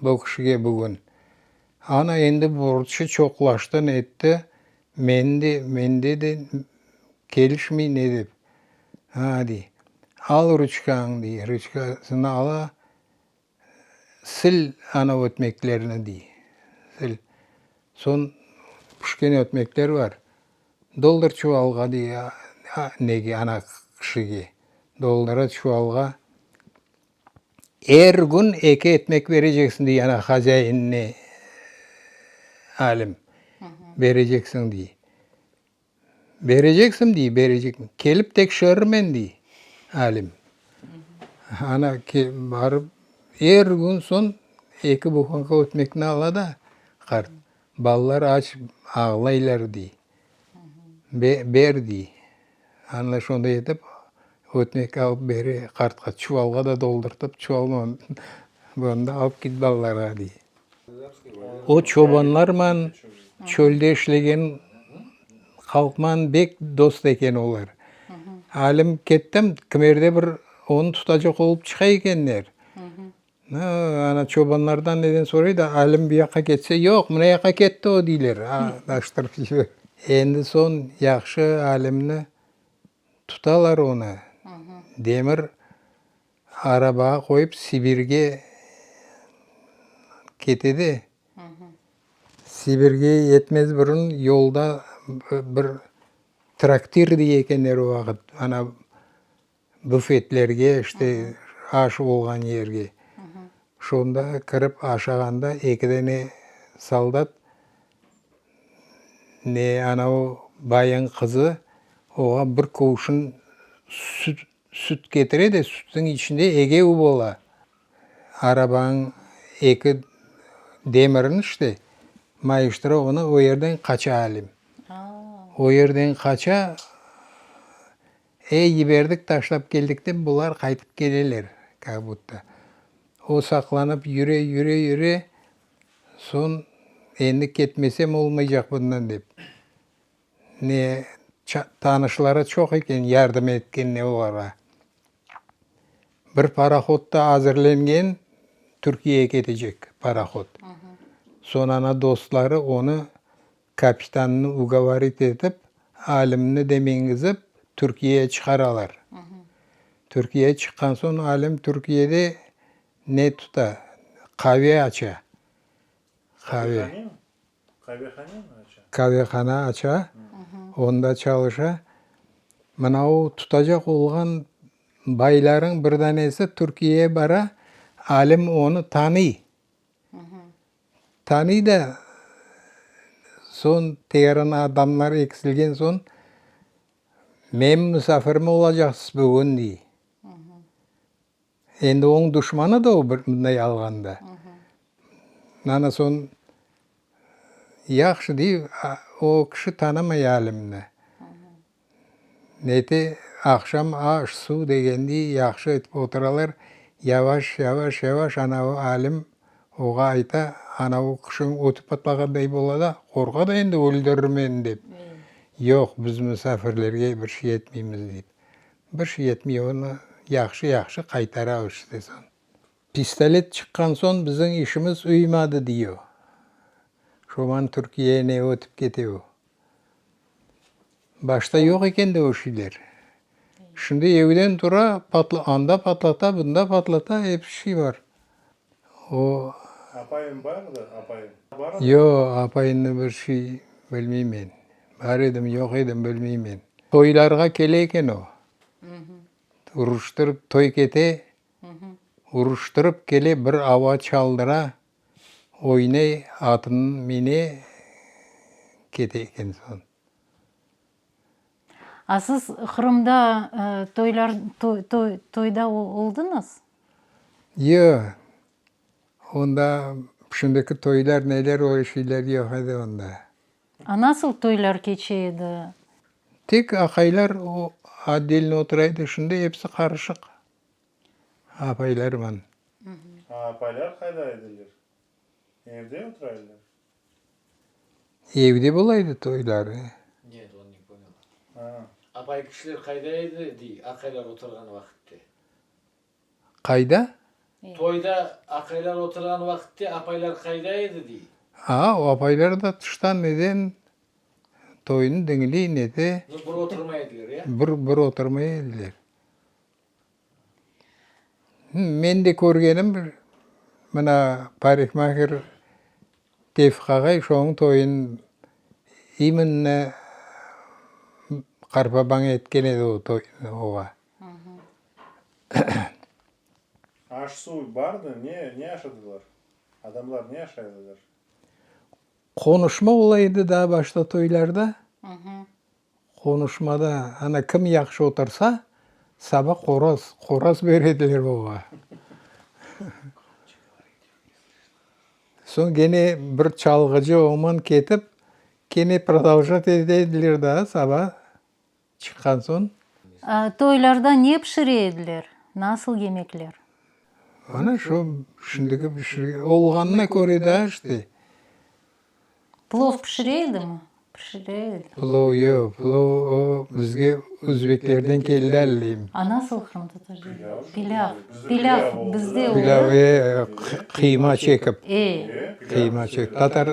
bu kişige bugün? Ana endi borçı çoqlaştı netti, mende, mende de kelişmey ne dep. Ha, dey, al ruçkañı, dey, ruçkasını ala, Sil ana ötmeklerni, dey. Sil. Soñ pişken ötmekler bar. Doldur çuvalğa, dey, nege, ana kişige. Doldura çuvalğa. Er kün eki etmek bereceksiñ, dey, ana hazainine Alim. Bereceksiñ, dey. Bereceksim, dey, berecekmen. Kelip tekşerirmen, dey Alim. Ana, barıp, er kün soñ eki buhanka ötmekni ala da, qart, balalar aç ağlaylar, dey. Ber, dey. Ana şonday etip, ötmek alıp bere qartqa, çuvalğa da doldurtıp, çuvalman bunı da alıp kit balalarğa, dey. O çobanlarman çölde işlegen halqman bek dost eken olar. Alim kettim, kimerde bir onı tutacaq olıp çıqa ekenler. Ana çobanlardan neden soray da, Alim bu yaqqa ketse, yoq, mına yaqqa ketti o, deyler. Adaştırıp yiber. Endi soñ yahşı Alimni tutalar onı. Demir Arabağa qoyıp Sibirge kete de, Sibirge yetmez burun yolda bir traktir dey ekenler o vaqıt, ana bufetlerge, işte, aş olğan yerge. Şonda kirip aşağanda eki dane soldat ne ana o bayıñ qızı oğa bir kuvşın süt Süt ketire de, sütniñ içinde egev bola. Arabanıñ eki demirini işte mayıştıra, onı o yerden qaça Alim. O yerden qaça, ey, yiberdik, taşlap keldik dep, bular qaytıp keleler, kak budto. O saqlanıp yüre, yüre, yüre, soñ endi ketmesem olmaycaq bundan dep. Ne, tanışları çoq eken, yardım etken ne olarğa. Bir parohod da azırlengen, Türkiyege ketecek parohod. Soñ ana dostları onı, kapitannı ugovorit etip, Alimni de mingizip, Türkiyege çıqaralar. Türkiyege çıqqan soñ Alim Türkiyede ne tuta, qave aça. Qave. Qavehane aça, onda çalışa. Mına o tutacaq olğan baylarıñ bir danesi Türkiyege bara, Alim onı tanıy. Tanıy da, Soñ tegeran adamlar eksilgen soñ, menim musafirim olacaqsız bugün, dey. Endi onıñ duşmanı da o, bunday alğanda. Ana soñ, yahşı, dey, o kişi tanımay Alimni. Nete, aqşam aş-suv degendiy yahşı etip oturalar, yavaş, yavaş, yavaş anavı Alim oğa ayta, anavı kişiñ ötü patlağanday bola da, qorqa da endi öldürir meni dep. Yoq, biz musafirlerge bir şey etmeymiz, deyip. Bir şey etmey, onı yahşı-yahşı qaytara işte soñ. Pistolet çıqqan soñ bizim işimiz uymadı, dey o. Şoman Türkiyeye ne ötip kete o. Başta yoq eken de o şeyler. Şimdi evden tura, anda patlata, bunda patlata, episi şey bar. O. Apayıñ bardı, apayıñ? Yoq, apayımnı bir şey bilmeyim men. Bar edim, yoq edim, bilmeyim men. Toylarğa kele eken o. Uruştırıp toy kete, uruştırıp kele, bir ava çaldıra, oynay, atını mine, kete eken soñ. A siz Qırımda toylar, toy, toyda oldıñız? Yoq. Onda şimdiki toylar neler o şeyler yoq edi onda. A nasıl toylar keçe edi? Tek aqaylar o otdelno otura edi, şimdi episi qarışıq apaylarman. A apaylar qayda ediler? Evde otura ediler? Evde bola edi toylar. Net, on ne ponyal. Apay kişiler qayda edi, dey, aqaylar oturğan vaqıtte? Qayda? Toyda aqaylar oturğan vaqıtte apaylar qayda edi, dey. A, o apaylar da tıştan neden toynı diñley, nete. No, bir oturmay ediler, ya? Bir, bir oturmay ediler. Men de körgenim, mına, parikmaher Tevfiq ağay şonıñ toyun iminno qartbabañ etken edi o toynı oğa. Aş-suv bardı, ne, ne aşadılar? Adamlar ne aşaydılar? Qonuşma ola edi daa başta toylarda. Qonuşmada, ana, kim yahşı otursa, saba qoraz, qoraz bere ediler oğa. Soñ kene bir çalğıcı oman ketip, kene prodoljat ete ediler daa saba çıqqan soñ. Toylarda ne pişire ediler, nasıl yemekler? Ana şu şimdiki pişirgen, olğanına köre daa işte. Plov pişire edimi? Pişire edi. Plov yoq, plov o bizge özbeklerden keldi alleyim. A nasıl qırımtatarca? Pilâv. Pilâv bizde oldı. Pilâv, e, qıyma çekip. E. Qıyma çekip. Tatar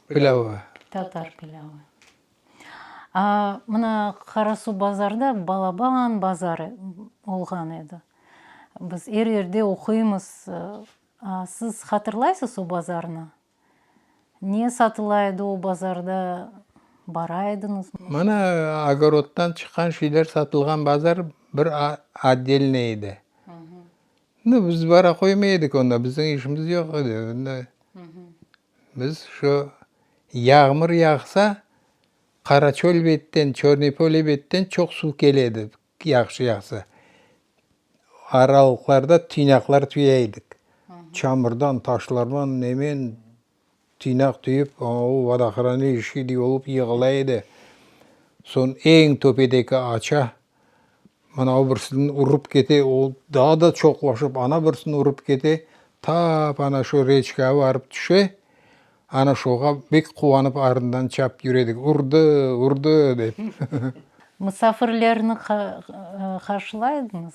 pilâvı. Tatar pilâvı. A mına Qarasuvbazarda balaban bazarı olğan edi. Biz er yerde oquymız. A siz hatırlaysız o bazarnı? Ne satıla edi o bazarda, bara ediñizmi? Mana, ogoroddan çıqqan şeyler satılğan bazar bir otdelnıy edi. Nu, biz bara qoymay edik onda, bizim işimiz yoq edi onda. Biz şu yağmur yağsa, Qaraçöl betten, Çörnıy pole betten çoq suv kele edi, yahşı yağsa. Aralıqlarda tıynaqlar tüye edik. Çamurdan, taşlardan, nemen tıynaq tüyip, o vodohranilişçe olıp yığıla edi. Soñ eñ töpedeki aça, mına o birisini urıp kete, o daa da çoqlaşıp, ana birisini urıp kete, tap ana şu reçkağa barıp tüşe, ana şoğa bek quvanıp arından çapıp yüre edik, urdı, urdı, dep. Musafirlerni qarşılay ediñiz?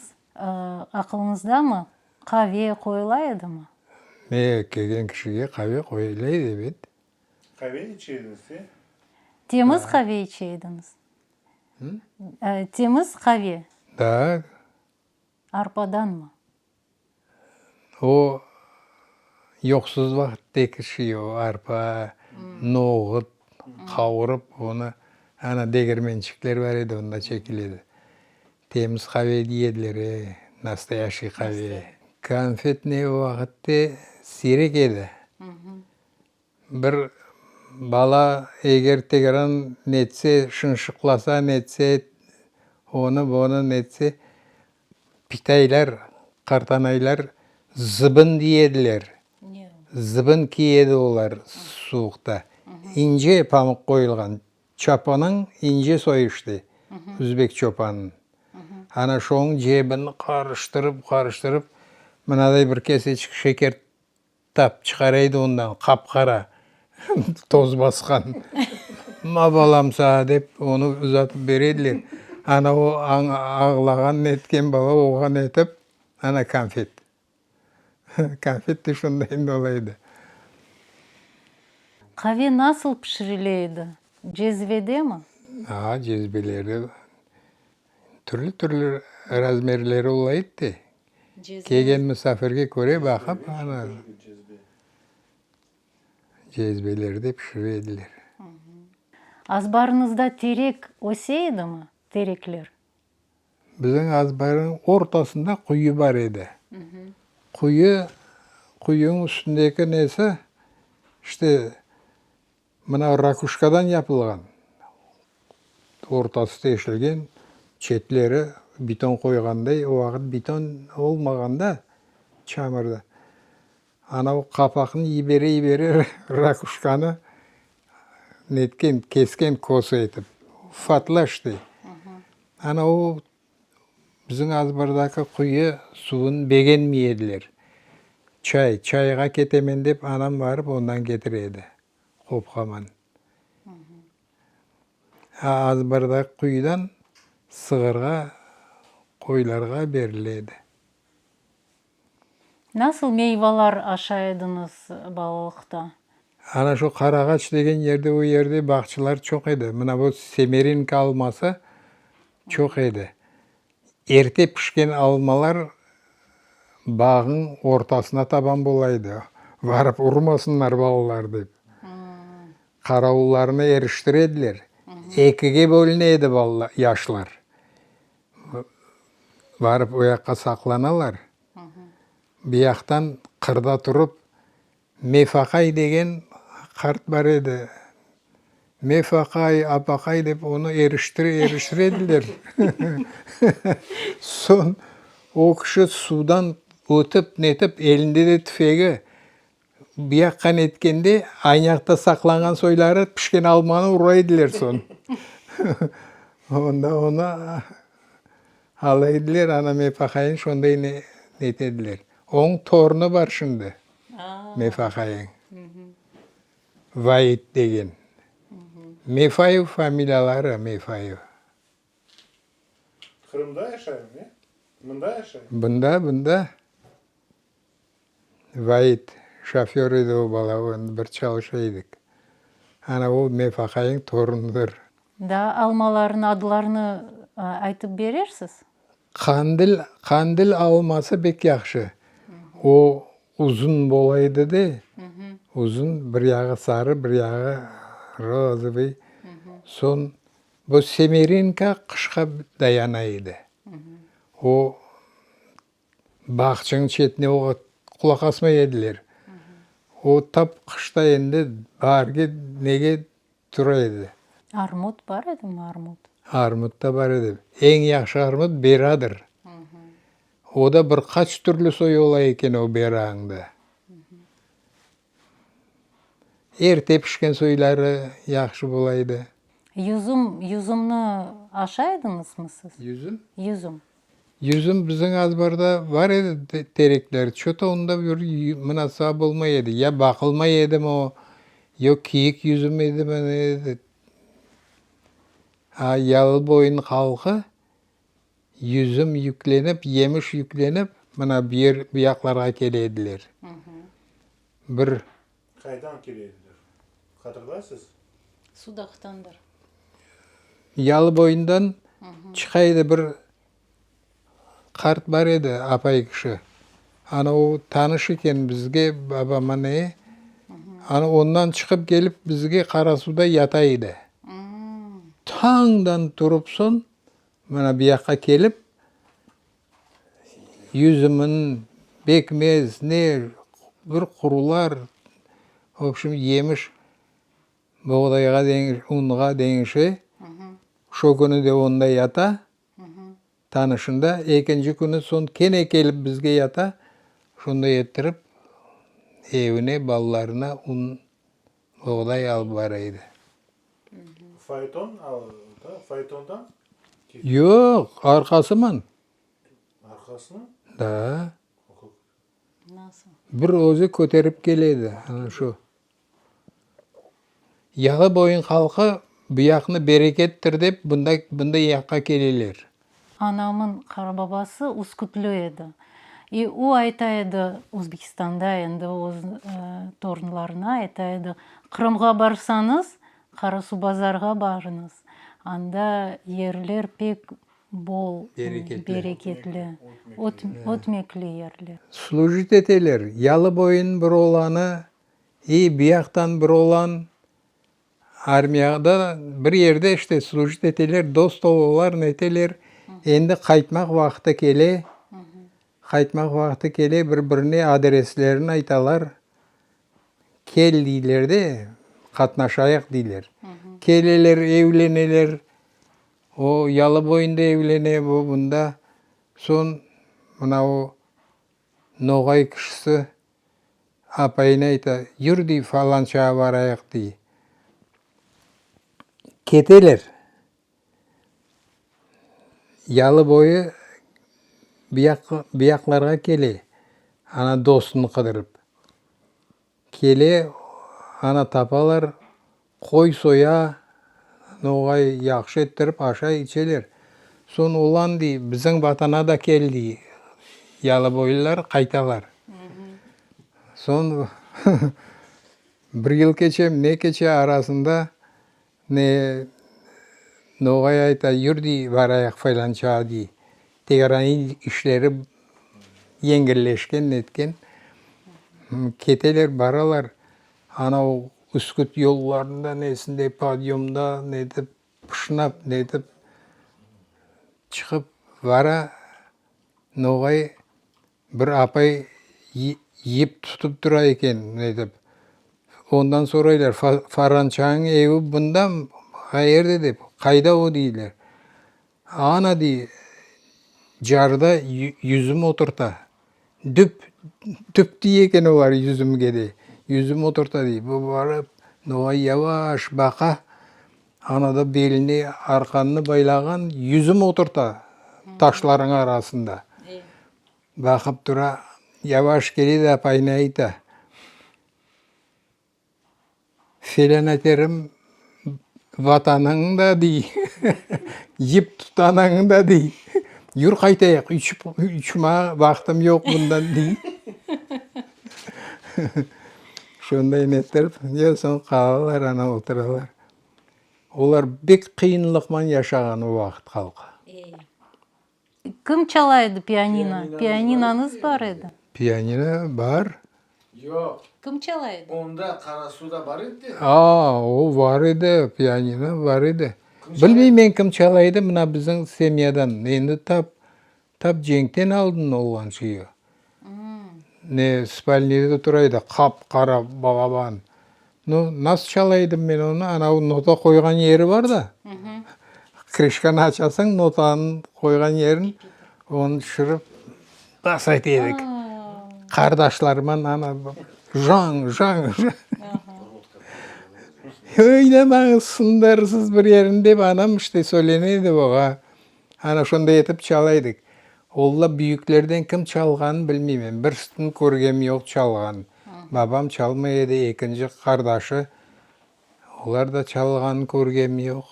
Aqılıñızdamı, qave qoyula edimi? E, kelgen kişige qave qoyula edi, ebet. Qave içe ediñiz, e? Temiz qave içe ediñiz? Temiz qave? Da. Arpadanmı? O, yoqsuz vaqıttaki şey o, arpa, noğut qavurıp, onı, ana, degirmençikler bar edi, onda çekile edi. Temiz qave dey ediler, e, nastoyaşiy qave. Konfet ne o vaqıtte siyrek edi. Bir. Bala eger tegran netse, şınşıqlasa netse, onı bunı netse, pitaylar, qartanaylar zıbın diy ediler. Zıbın kiy edi olar suvuqta. İnce pamuq qoyulğan çapanıñ ince soyu işte, üzbek çopanıñ. Ana şonıñ cebini qarıştırıp, qarıştırıp, mınaday bir keseçik şeker Tap çıqara edi ondan, qap-qara, toz basqan. Ma, balam, saña dep, onı uzatıp bere ediler. Ana o ağlağan, netken bala oğan etip, ana konfet. Konfet de şunday endi ola edi. Qave nasıl pişirile edi? Cezvedemi? A, cezvelerde türlü-türlü razmerleri ola edi de. Kelgen musafirge köre baqıp, ana, cezvelerde pişire ediler. Azbarıñızda terek öse edimi, terekler? Bizim azbarnıñ ortasında quyu bar edi. Quyu, quyunıñ üstündeki nesi, işte, Mına rakuşkadan yapılğan, ortası teşilgen, çetleri beton qoyğanday, o vaqıt beton olmağanda çamurda, anavı qapaqnı yibere-yibere rakuşkanı netken, kesken kosa etip, fatlaştı. Ana o Bizim azbardaki quyu suvun begenmey ediler. Çay, çayğa ketemen dep anam barıp ondan ketire edi, qopqaman. A azbardaki quyudan sığırğa, qoylarğa berile edi. Nasıl meyvalar aşay ediñiz balalıqta? Ana şu Qarağaç degen yerde, o yerde bağçılar çoq edi. Mına bu semerinka alması çoq edi. Erte pişken almalar bağnıñ ortasına taban bola edi, varıp urmasınlar balalar dep. Qaravullarnı eriştire ediler. Ekige bölüne edi balalar, yaşlar. Barıp o yaqqa saqlanalar. Bir yaqtan qırda turıp, Mefaqay degen qart bar edi. Mefaqay, apaqay dep onı eriştire, eriştire ediler. Soñ o kişi suvdan ötip, netip, elinde de tüfegi, bu yaqqa netkende, aynı yaqta saqlanğan soyları pişken almanı ura ediler soñ. Onda onı ala ediler, ana mefaqayını şonday nete ediler. Onıñ torunı bar şimdi, mefaqayıñ, Vait degen. Mefayev familiyaları, Mefayev. Qırımda yaşaymı, ne? Mında yaşay? Bunda, bunda. Vait, şoför edi o bala, endi bir çalışa edik. Ana o mefaqayıñ torunıdır. Daa almalarnıñ adlarını aytıp berersiz? Qandil, qandil alması pek yahşı. O uzun bola edi de, uzun, bir yağı sarı, bir yağı rozovıy. Soñ bu semerinka qışqa dayana edi. O Bağçanıñ çetine oğa qulaq asmay ediler. O tap qışta endi baarge nege tura edi. Armut bar edimi, armut? Armut da bar edi. Eñ yahşı armut beradır. O da bir qaç türlü soyu ola eken o beranıñ da. Erte pişken soyları yahşı bola edi. Yüzüm, yüzümni aşay ediñizmi siz? Yüzüm? Yüzüm. Yüzüm bizim azbarda bar edi terekler, ço-to onda bir mınasaba bolmay edi. Ya baqılmay edimi o, yo kiyik yüzüm edimi, ne edi. A Yalıboyunıñ halqı yüzüm yüklenip, yemiş yüklenip, mına bu yer, bu yaqlarğa kele ediler. Bir. Qaydan kele ediler? Hatırlaysız? Sudaqtandır. Yalıboyundan çıqa edi bir qart bar edi, apay kişi. Ana o tanış eken bizge, babama ne, ana ondan çıqıp kelip bizge Qarasuvda yata edi. Tañdan turıp soñ, mına bu yaqqa kelip, Yüzümin, bekmez, ne, bir qurular, vobşem, yemiş. Boğdayğa deñiş, unğa deñişe. Şo künü de onda yata, tanışında. Ekinci künü soñ kene kelip bizge yata. Şonday ettirip, evine, balalarına un, boğday alıp bara edi. Fayton al, da, faytondan? Yoq, arqasıman. Arqasına? Da. Nasıl? Bir özü köterip kele edi, ana şu. Yalıboyun halqı bu yaqnı berekettir dep, bunda, bunday yaqqa keleler. Anamın qarababası Üskütlü edi. İ o ayta edi, Özbekistanda endi öz torunlarına ayta edi, Qırımğa barsañız, Qarasuvbazarğa barıñız, anda yerler pek bol, bereketli, ötmekli yerler. Slujit eteler, Yalıboyun bir oğlanı i bu yaqtan bir oğlan armiyada bir yerde işte slujit eteler, dost olalar, neteler, endi qaytmaq vaqtı kele, qaytmaq vaqtı kele, bir-birine adreslerini aytalar, kel deyler de, qatnaşayıq deyler. Keleler, evleneler, O yalı boyunda evlene, bu bunda. Soñ mına o noğay kişisi apayına ayta, yür, dey, falançağa barayıq, dey. Keteler. Yalı boyu bu yaq, bu yaqlarğa kele, ana dostunı qıdırıp. Kele, ana tapalar, qoy soya, noğay yahşı ettirip aşay, içeler. Soñ ulan, dey, biziñ vatana da kel, dey, yalıboylular qaytalar. Soñ bir yıl keçe, ne keçe, arasında ne noğay ayta, yür, dey, barayıq faylançağa, dey, tegeranıñ işleri yengilleşken, netken. Keteler, baralar, ana o Üsküt yollarında, nesinde, podyomda netip, pışnap, netip çıqıp bara, noğay Bir apay yip tutıp tura eken, netip. Ondan soraylar, Farançanıñ evi bundamı, qayerde dep. Qayda o deyler. Ana, dey, carda yüzüm oturta. Düp, düp dey eken olar yüzümge, dey. Yüzüm oturta, dey. Bu barıp, noğay yavaş baqa, ana da beline arqannı baylağan, yüzüm oturta taşlarnıñ arasında. Baqıp tura, yavaş kele de apayına ayta, Felân eterim Vatanıñ da, dey, yip tutanañ da, dey, yür qaytayıq, uçmağa vaqtım yoq bundan, dey. Şonday nettirip, soñ qalalar, ana, oturalar. Olar bek qıyınlıqman yaşağan o vaqıt halqı. Kim çala edi pianino? Pianinoñız bar edi? Pianino bar. Yoq. Kim çala edi? Onda Qarasuvda bar edi de. A, o bar edi, pianino bar edi. Bilmeyim men kim çala edi, mına bizim semyadan. Endi tap, tap cenkten aldın olğan şey o. Ne, spalniyada tura edi, qap-qara balaban. Nu, nasıl çala edim men onı? Anavı nota qoyğan yeri bar da. Krışkanı açasıñ, notanı qoyğan yerin, onı tüşürip bas ayta edik. Qardaşlarıman ana, jañ, jañ, jañ. Oynamañız, sındırsız bir yerini dep anam işte söylene edi oğa. Ana şonday etip çala edik. Olla büyüklerden kim çalğanın bilmeymen, birisini körgenim yoq çalğanın. Babam çalmay edi, ekinci qardaşı, olar da çalğanın körgenim yoq.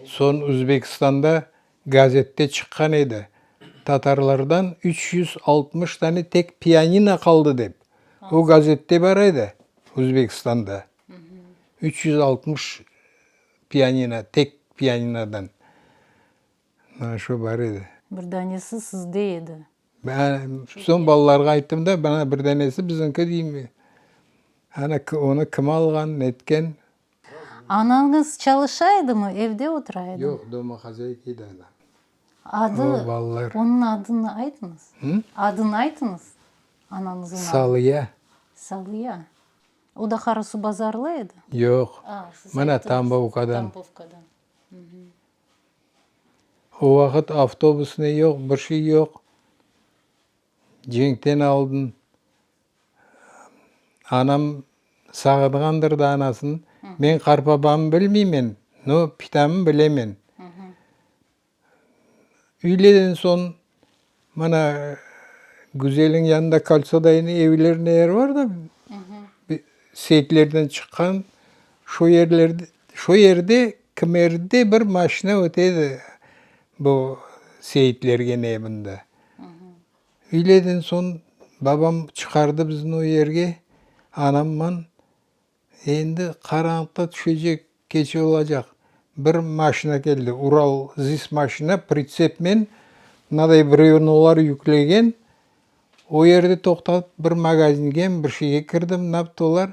Soñ Özbekistanda gazette çıqqan edi, tatarlardan 360 tane tek pianino qaldı dep. O gazette bar edi Özbekistanda. 360 pianino, tek pianinodan. Mana şu bar edi. Bir danesi sizde edi. Ben soñ balalarğa ayttım da, bana bir danesi bizimki deyim. Ana onı kim alğan, netken? Anañız çalışa edimi, evde otura edimi? Yoq, domohozâyka edi anam. Adı, O balalar. onıñ adını aytıñız. Adını aytıñız, anañızıñ adını. Salıya. Salıya. O da Qarasuvbazarlı edi? Yoq. Mına Tambovkadan. O vaqıt avtobus ne yoq, bir şey yoq. Cenkten aldın anam sağınğandır da anasını. Men qartbabamnı bilmeymen, no pitamnı bilemen. Üyleden soñ mana Güzelniñ yanında koltsoda endi evler neler bar da, seytlerden çıqqan şu yerlerde, şu yerde kimerde bir maşina öte edi bu seyitlerge ne bunda. Üyleden soñ babam çıqardı bizni o yerge anamman. Endi qaranlıqta tüşecek, keç olacaq. Bir maşina keldi, Ural ZİS maşina, pritsepmen mınaday brevnolar yüklegen. O yerde toqtatıp bir magazinge, bir şeyge kirdim, naptı olar.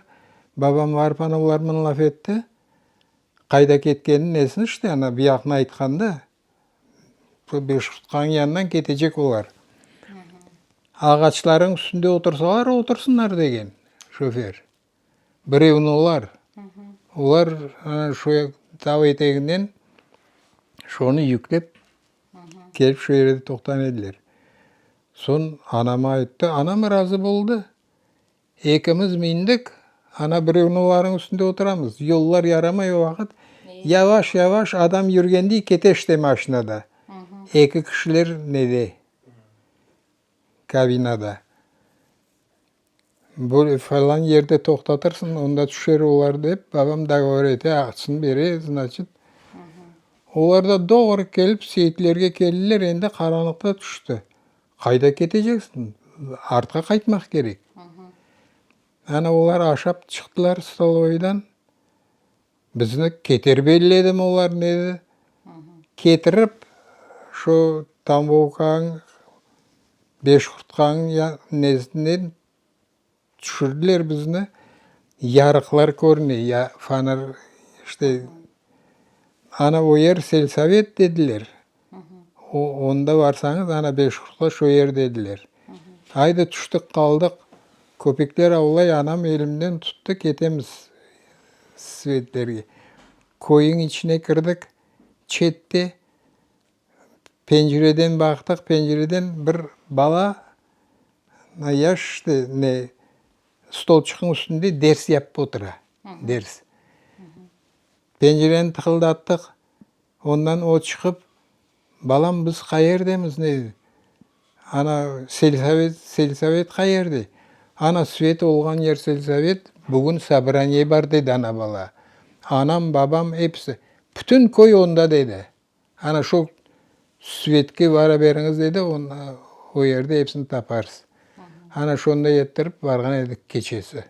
Babam barıp ana olarman laf etti. Qayda ketkenini, nesini işte ana buyaqnı aytqanda. Şu Beşqurtqanıñ yanından ketecek olar. Ağaçlarıñ üstünde otursalar, otursınlar, degen şofer. Brevnolar. Olar ana şu tav eteginden şonı yüklep kelip şu yerde toqtan ediler. Soñ anama ayttı, anam razı boldı. Ekimiz mindik, ana brevnolarnıñ üstünde oturamız. Yollar yaramay o vaqıt. Yavaş-yavaş adam yürgendey kete işte maşinada. Eki kişiler nede, kabinada. Bu falan yerde toqtatırsıñ, onda tüşer olar dep, babam dogovor ete, aqçasını bere, znaçit. Olar da doğru kelip Seyitlerge keldiler, endi qaranlıqta tüşti. Qayda keteceksiñ? Artqa qaytmaq kerek. Ana olar aşap çıqtılar stolovoydan. Bizni keter belli edim olar dedi. Ketirip şu Tambovkanıñ, Beşqurtqanıñ nezinden tüşürdiler bizni. Yarıqlar körüne, ya fonar, işte, ana o yer selsovet dediler. O, onda varsañız, ana Beşqurtqa şu yer dediler. Aydı tüştik qaldıq. Köpekler avlay, anam elimden tuttı, ketemiz svetlerge. Köyüñ içine kirdik, çette pencereden baqtıq, pencereden bir bala, yaş işte, ne, stolçıqnıñ üstünde ders yapıp otura, ders. Pencereni tıqıldattıq, ondan o çıqıp, Balam, biz qayerdemiz, ne dedi. Ana, selsovet, selsovet qayerde? Ana, svet olğan yer selsovet, bugün sobraniye bar, dedi ana bala. Anam, babam, episi. Bütün köy onda, dedi. Ana şu svetke bara beriñiz, dedi, o yerde episini taparsız. Ana şonda yettirip barğan edik keçesi.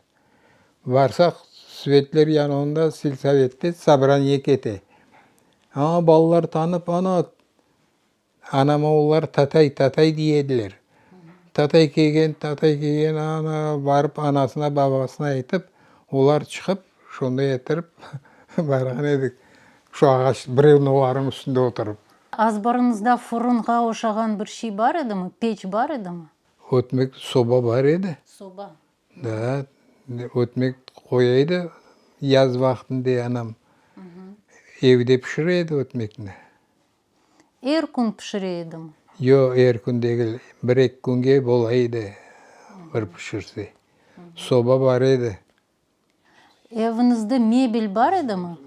Barsaq, svetler yanında selsovette sobraniye kete. Aña balalar tanıp, ana, anama olar tatay, tatay dey ediler. Tatay kelgen, tatay kelgen, ana, barıp anasına, babasına aytıp, olar çıqıp, şonday ettirip barğan edik. Şu ağaç brevnolarnıñ üstünde oturıp. Azbarıñızda furunğa oşağan bir şey bar edimi, peç bar edimi? Ötmek soba bar edi. Soba. Daa ötmek qoya edi yaz vaqtında anam. Evde pişire edi ötmekni. Er kün pişire edimi? Yoq, er kün degil. Bir-eki künge bola edi bir pişirse. Soba bar edi. Eviñizde mebel bar edimi?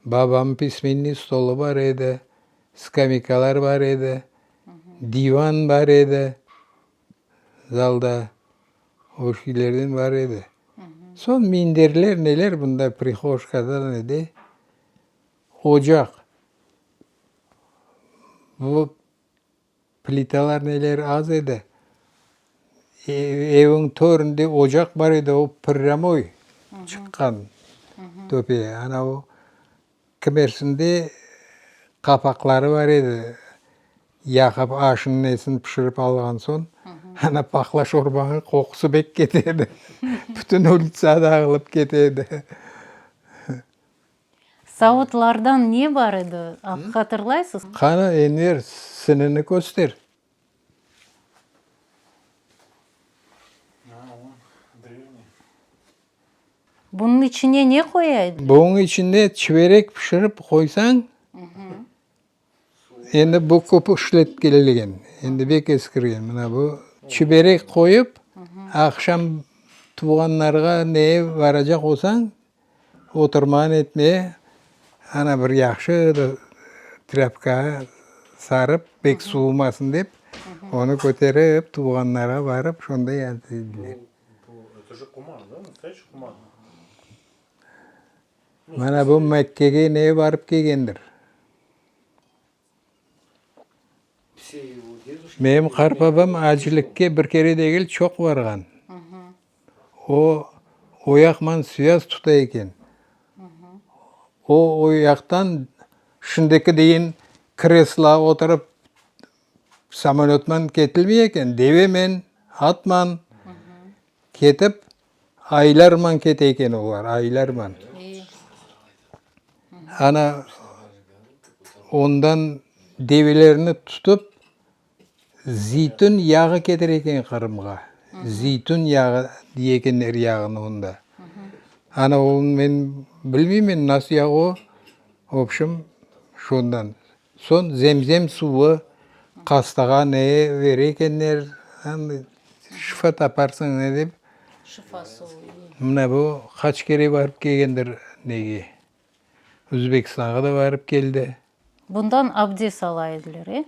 Babamnıñ pismenniy stolu bar edi, skameykalar bar edi, divan bar edi zalda. O şeylerden bar edi. Soñ minderler, neler bunda prihojkada nede, ocaq, bu plitalar neler az edi. Eviñ töründe ocaq bar edi, o prâmoy çıqqan töpeye. Ana o Kimersinde qapaqları bar edi, yaqıp aşnı nesini pişirip alğan soñ, ana paqla şorbanıñ qoqusı bek kete edi, bütün ulitsa dağılıp kete edi. Savutlardan ne bar edi, hatırlaysız? Qana, Enver, sinini köster. Bunıñ içine ne qoya ediler? Bunıñ içine çiberek pişirip qoysañ, endi bu köp işletkerilgen, endi bek eskirgen. Mına bu çiberek qoyıp, aqşam tuvğanlarğa neye baracaq olsañ, oturmağa netmeye, ana bir yahşı trâpkağa sarıp, bek suvumasın dep, onı köterip, tuvğanlarğa barıp, şonda yata ediler. Mana bu Mekkege neye barıp kelgendir? Menim qartbabam acilikke bir kere degil, çoq barğan. O, oyaqman suyaz tuta eken. O oyaqtan şimdiki deyin kresloğa oturıp samolötman ketilmey eken, devemen, atman ketip, aylarman kete eken olar, aylarman. Ana, ondan develerni tutıp, zeytün yağı ketire eken Qırımğa. Zeytün yağı dey ekenler yağını onda. Ana, onı men bilmeymen, nasıl yağ o, vobşem, şondan. Soñ zemzem suvı hastağa neye bere ekenler, şifa taparsıñ ne dep. Şifa suvı. Mına bu qaç kere barıp kelgendir nege, Özbekistanğa da barıp keldi. Bundan abdes ala ediler, e?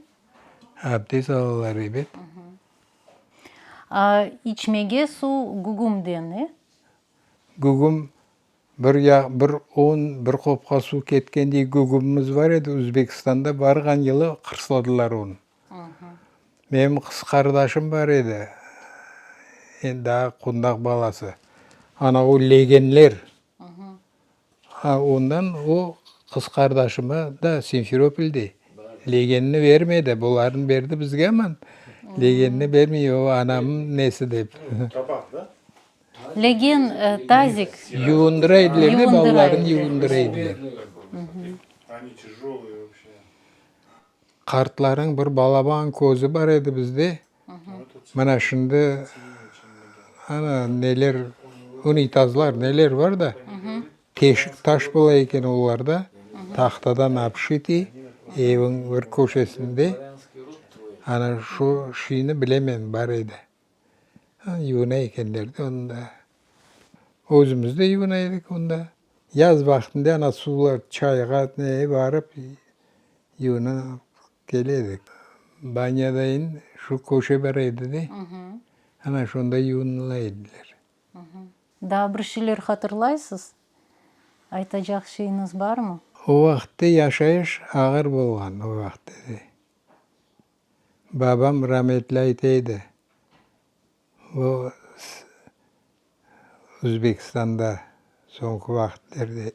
Abdes alalar, ebet. A içmege suv gügümden, e? Gügüm Bir ya bir on, bir qopqa suv ketkendey gügümimiz bar edi, Özbekistanda barğan yılı qırsladılar onı. Menim qız qardaşım bar edi, endi daa qundaq balası, ana o legenler, a ondan o qız qardaşıma da Simferopolde legenini bermedi, bularnı berdi bizge aman, legenini bermey, o anamnıñ nesi dep. Tabaq, da? Legen tazik. Yuvundıra ediler de, balalarını yuvundıra ediler. Qartlarnıñ bir balaban közü bar edi bizde. Mına şimdi ana neler, unitazlar, neler bar da, teşik taş bola eken olarda, tahtadan obşitiy, evniñ bir köşesinde. Ana şu şeyni bilemen, bar edi. Yuvuna ekenler de onda. Özümiz de yuvuna edik onda. Yaz vaqtında ana suvlar çayğa neye barıp yuvuna kele edik. Banyadayın şu köşe bar edi de, ana şonda yuvunıla ediler. Daa bir şeyler hatırlaysız? Aytacaq şeyiñiz barmı? O vaqıtte yaşayış ağır bolğan, o vaqıtte de. Babam rametli ayta edi, bu Özbekistanda soñki vaqıtlarda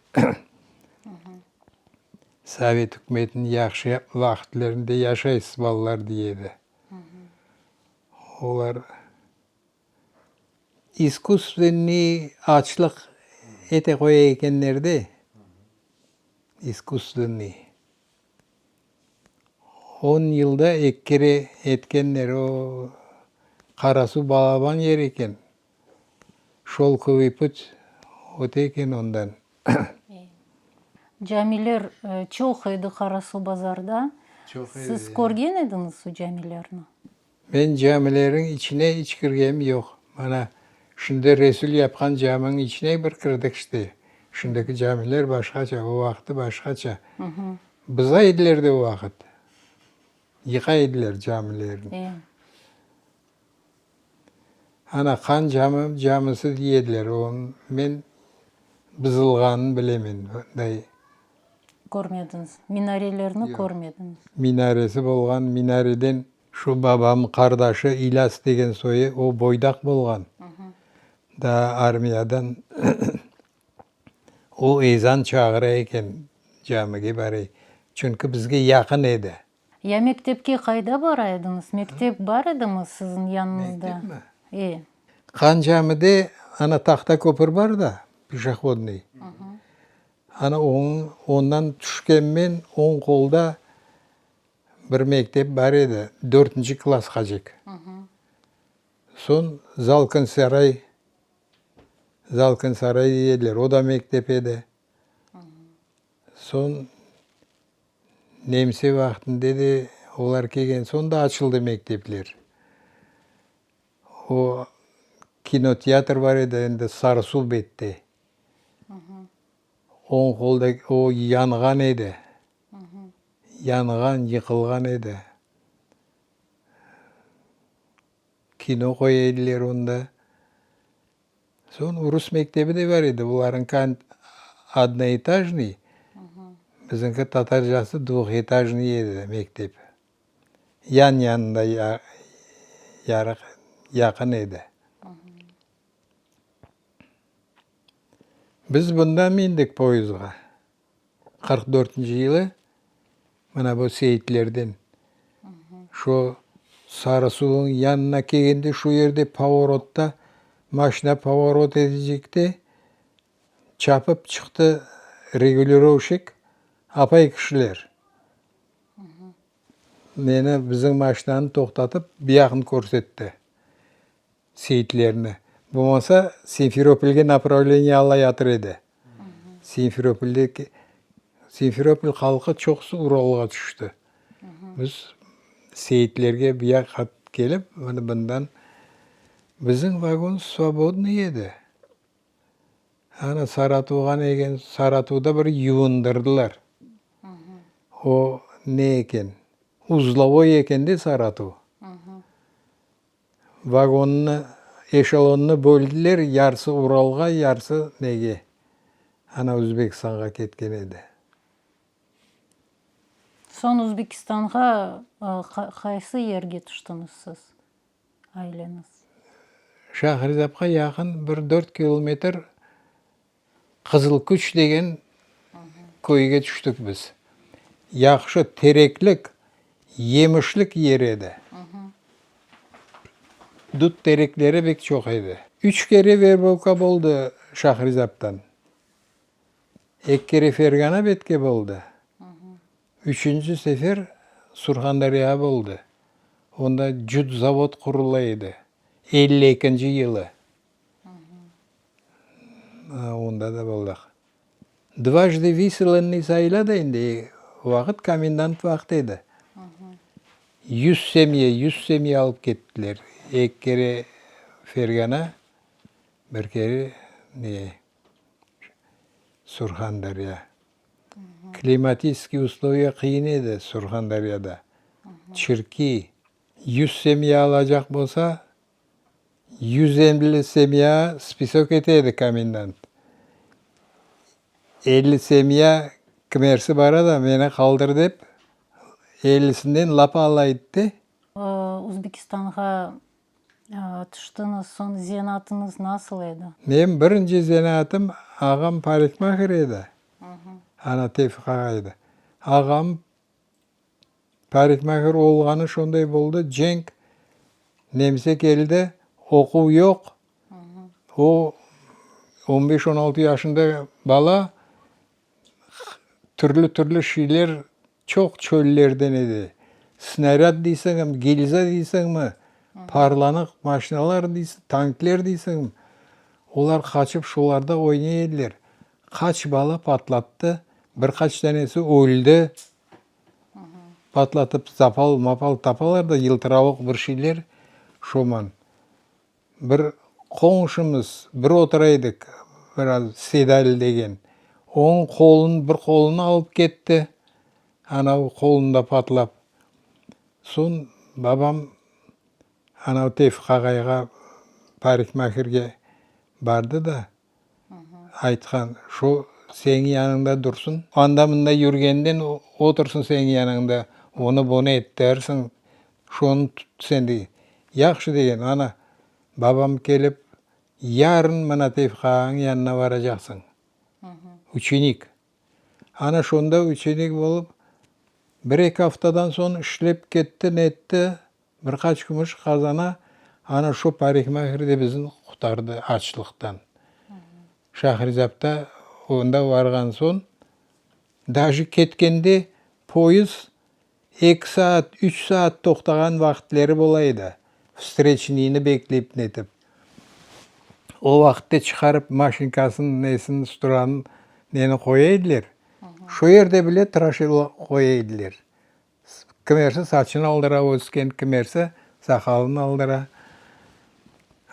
Sovet ükümetiniñ yahşı vaqıtlarında yaşaysız, balalar, dey edi. Olar iskusstvenniy açlıq ete qoya ekenler de, iskusstvenniy. On yılda eki kere etkenler. O, Qarasuv balaban yer eken. Şolkovıy put öte eken ondan. Camiler çoq edi Qarasuvbazarda. Çoq edi. Siz körgen ediñiz o camilerni? Men camilerniñ içine iç kirgenim yoq. Mana, şimdi Resul yapqan caminiñ içine bir kirdik işte. Şimdiki camiler başqaça, o vaqıtı başqaça. Bıza ediler de o vaqıt. Yıqa ediler camilerni. Ana, Han cami, camisi dey ediler, onı men bızılğanını bilemen, day. Körmediñiz, minarelerni körmediñiz. Minaresi bolğan, minareden şu babamnıñ qardaşı İlyas degen soyu, o boydaq bolğan, daa armiyadan o ezan çağıra eken, camige baray, çünki bizge yaqın edi. Ya mektepke qayda bara ediñiz? Mektep bar edimi siziñ yanıñızda? Mektepmi? E. Han camide ana tahta köpür bar da, peşehodnıy. Ana onıñ, ondan tüşkenmen oñ qolda bir mektep bar edi, dörtünci klassqacek. Soñ Zalkın saray. Zalkın saray dey ediler, o da mektep edi. Soñ nemse vaqtında de olar kelgen soñ da açıldı mektepler. O kinoteatr bar edi endi Sarısuv bette. Oñ qolda o yanğan edi. Yanğan, yıqılğan edi. Kino qoya ediler onda. Soñ rus mektebi de bar edi, bularıñki odnoetajnıy, biziñki tatarcası dvuhetajnıy edi mektep. Yan-yanında yarıq, yaqın edi. Biz bunda mindik poyezdğa. 44-nci yılı mına bu Seyitlerden şu Sarı-Suvnıñ yanına kelgende şu yerde povorotta maşina povorot etecekte çapıp çıqtı regulirovşik apay kişiler. Meni bizim maşinanı toqtatıp buyaqnı körsetti. Seyitlerni. Bolmasa, Simferopolge napravleniye ala yatır edi. Simferopoldeki, Simferopol halqı çoqusı Uralğa tüşti. Biz Seyitlerge bu yaqqa kelip, mına bundan bizim vagon svobodnıy edi. Ana Saratovğa negen, Saratovda bir yuvundırdılar. O ne eken? Uzlovoy eken de Saratov. Vagonnı, eşelonnı böldiler, yarısı Uralğa, yarısı nege, ana Özbekistanğa ketken edi. Soñ Özbekistanğa qaysı yerge tüştiñiz siz, aileñiz? Şahrizapqa yaqın bir dört kilometr Qızılküç degen köyge tüştik biz. Yahşı tereklik, yemişlik yer edi. Dut terekleri bek çoq edi. Üç kere verbovka boldı Şahrizaptan. Eki kere Fergana betke boldı. Üçünci sefer Surhandaryağa boldı. Onda cüt zavod qurula edi. 52-nci yılı. Onda da boldıq. Dvajdı vıselenniy sayıla da endi, o vaqıt komendant vaqtı edi. Yüz semya, yüz semya alıp kettiler. Eki kere Fergana, bir kere ne, Surhandarya. Klimatiskiy usloviya qıyın edi Surhandaryada. Çirkiy. Yüz semya alacaq bolsa, 150 semya spisok ete edi komendant. 50 semya kimersi bara da, meni qaldır dep, ellisinden lapa ala edi de. Özbekistanğa tüştiñiz soñ zenaatıñız nasıl edi? Menim birinci zenaatım, ağam parikmaher edi, ana Tevfiq ağa edi. Ağam Parikmaher olğanı şonday boldı, cenk, nemse keldi, oquv yoq, o, on beş, on altı yaşında bala, türlü-türlü şeyler çoq çöllerden edi. Snarâd deysiñmi, gilza deysiñmi, parlanıq maşinalar deysiñ, tankler deysiñmi, olar qaçıp şolarda oynay ediler. Qaç bala patlattı, bir qaç tanesi öldi. Patlatıp zapal-mapal tapalar da, yıltıravuq bir şeyler, şoman. Bir qoñşumız, bir otura edik, biraz Seydali degen, onıñ qolun, bir qolunı alıp ketti, anavı qolunda patlap. Soñ babam anavı Tevfiq ağayğa, parikmaherge bardı da, Aytqan, şu seniñ yanıñda dursın. Anda-mında yürgenden otursın seniñ yanıñda, onı-bunı ettersiñ, şonı tut sen degen. Yahşı degen, ana, babam kelip, yarın mına Tevfiq ağanıñ yanına baracaqsıñ. Uçenik. Ana şonda uçenik bolıp, bir-eki aftadan soñ işlep ketti, netti, Bir qaç kümüş qazana ana şu parikmaher de bizni qurtardı açlıqtan. Şahrizapta onda varğan soñ, daje ketkende poyezd eki saat, üç saat toqtağan vaqıtleri bola edi, vstreçnıynı beklep netip. O vaqıtte çıqarıp maşinkasını, nesini, sturanı, neni qoya ediler. Şu yerde bile tıraş qoya ediler. Kimersi saçını aldıra ösken, kimersi saqalını aldıra.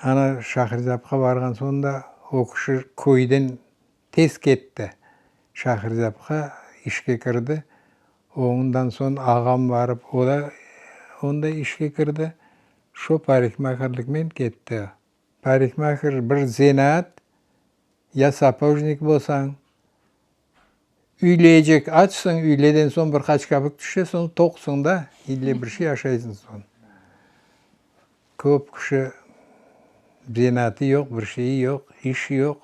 Ana, Şahrizapqa barğan soñ da o kişi köyden tez ketti. Şahrizapqa işke kirdi. Ondan soñ ağam barıp, o da onda işke kirdi. Şu parikmaherlikmen ketti. Parikmaher bir zenaat, ya sapojnik bolsañ, üyleycek açsıñ, üyleden soñ bir qaç kapik tüşse, soñ toqsıñ da, ille bir şey aşaysıñ soñ. Köp kişi zenaatı yoq, bir şeyi yoq, işi yoq.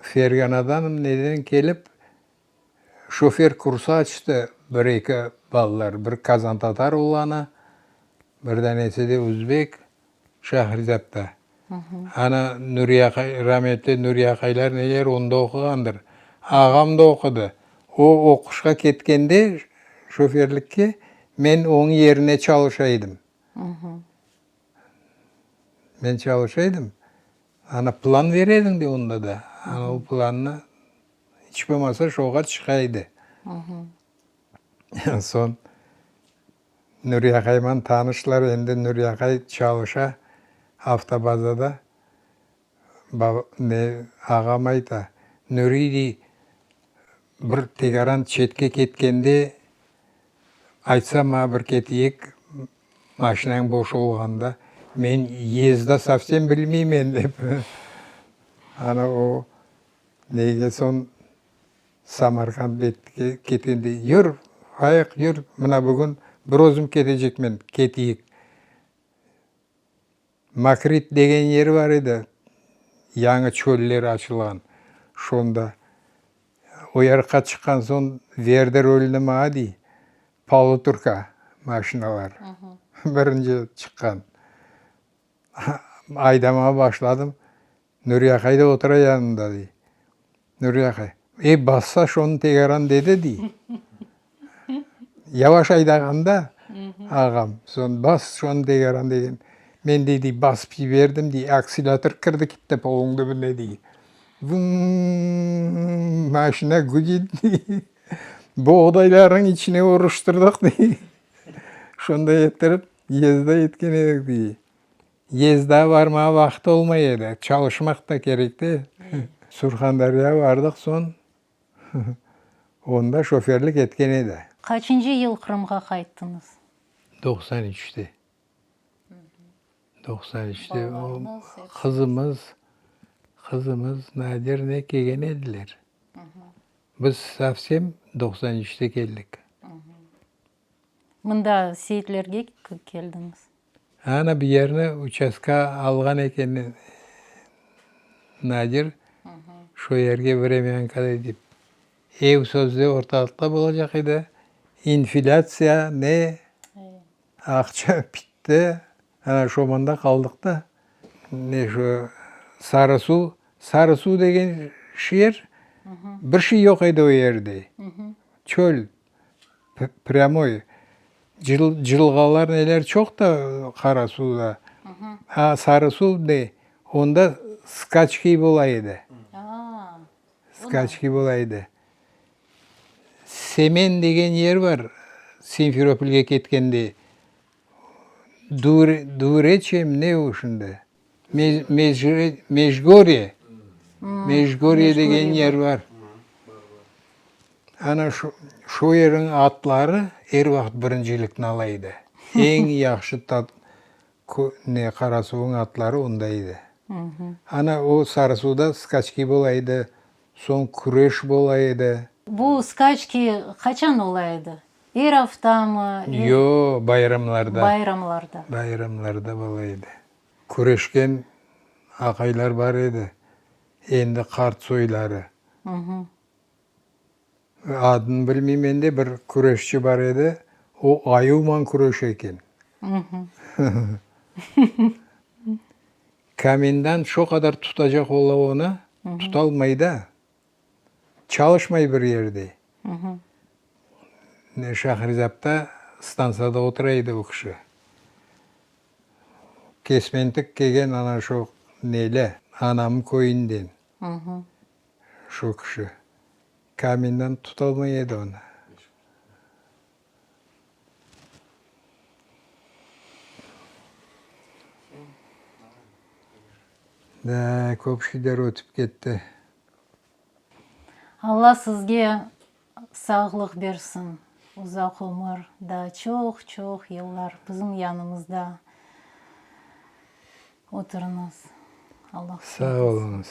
Ferganadan neden kelip, Şofer kursı açtı, bir-eki balalar, bir kazantatar oğlanı, bir danesi de üzbek, Şahrizapta. Ana, Nuriye aqay, rametli Nuriye aqaylar neler onda oquğandır. Ağam da oqudı. O oquşqa ketkende şoferlikke, men onıñ yerine çalışa edim. Men çalışa edim. Ana, plan bere ediñ de onda da. Ana, o plannı İç bolmasa şouğa çıqa edi. Soñ Nuriye aqayman tanışlar, endi Nuriye aqay çalışa avtobazada. Ne, ağam ayta, Nuriy dey, bir tegaran çetke ketkende aytsa maña bir keteyik, maşinañ boş olğanda, men yezda sovsem bilmeymen dep. Ana o Neyge soñ Samarqand betke ketende, Yür, Fayıq, yür, mına bugün bir özüm ketecekmen, keteyik. Makrit degen yer bar edi, yañı çöller açılğan, şonda. O yarıqqa çıqqan soñ verdi rölni maña, dey, poluturka maşinalar, birinci çıqqan. Aydamağa başladım. Nuriye aqay da otura yanımda, dey. Nuriye aqay, Ey, bassa şonı tegaran dedi, dey. Yavaş aydağanda ağam, soñ bas şonı tegaran degen. Men dey, dey, basıp yiberdim, dey, akselâtor kirdi kitti polnıñ tübüne, dey. Vıñ-ñ-ñ, maşina gudit, dey. Boğdaylarnıñ içine uruştırdıq, dey. Şonday ettirip, yezda etken edik, dey. Yezda barmağa vaqıt olmay edi, çalışmaq da kerek de. Surhandaryağa bardıq soñ, onda şoferlik etken edi. Qaçıncı yıl Qırımğa qayttıñız? 93-te. 93-te. O, qızımız, qızımız Nadir ne kelgen ediler. Biz sovsem 93-te keldik. Mında Seyitlerge keldiñiz? Ana bir yerni uçastka alğan eken Nadir, şu yerge vremyankada dep. Ev sözde ortalıqta bolacaq edi. İnfilâtsiya ne, aqça pitti, ana şu mında qaldıq da. Ne şu Sarı-Suv, Sarı-Suv degen şeer, bir şey yoq edi o yerde, çöl. Prâmoy, cılğalar neler çoq da Qarasuvda. A Sarısuv ne, onda skaçki bola edi. Skaçki bola edi. Semen degen yer bar, Simferopolge ketkende. Dvureçye mi ne o şimdi? Mejgorye, Mejgorye degen yer bar. Ana şu, şu yerniñ atları er vaqıt birincilikni ala edi. Eñ yahşı tat, ne, Qarasuvnıñ atları onda edi. Ana o Sarısuvda skaçki bola edi, soñ küreş bola edi. Bu skaçki qaçan ola edi? Er aftamı? Yoq, bayramlarda. Bayramlarda. Bayramlarda bola edi. Küreşken aqaylar bar edi, endi qart soyları. Adını bilmeymen de, bir küreşçi bar edi, o ayuvman küreşe eken. Komendant şo qadar tutacaq ola onı, tutalmay da, çalışmay bir yerde. Şahrizapta stantsiyada otura edi o kişi. Kesmentik kelgen ana şu neli. Anamnıñ köyünden. Şu kişi. Kaminden tutalmay edi onı. Da, köp şeyler ötip ketti. Alla sizge sağlıq bersin, uzaq ömür, daa çoq-çoq yıllar bizim yanımızda oturıñız. Alla Sağ oluñız.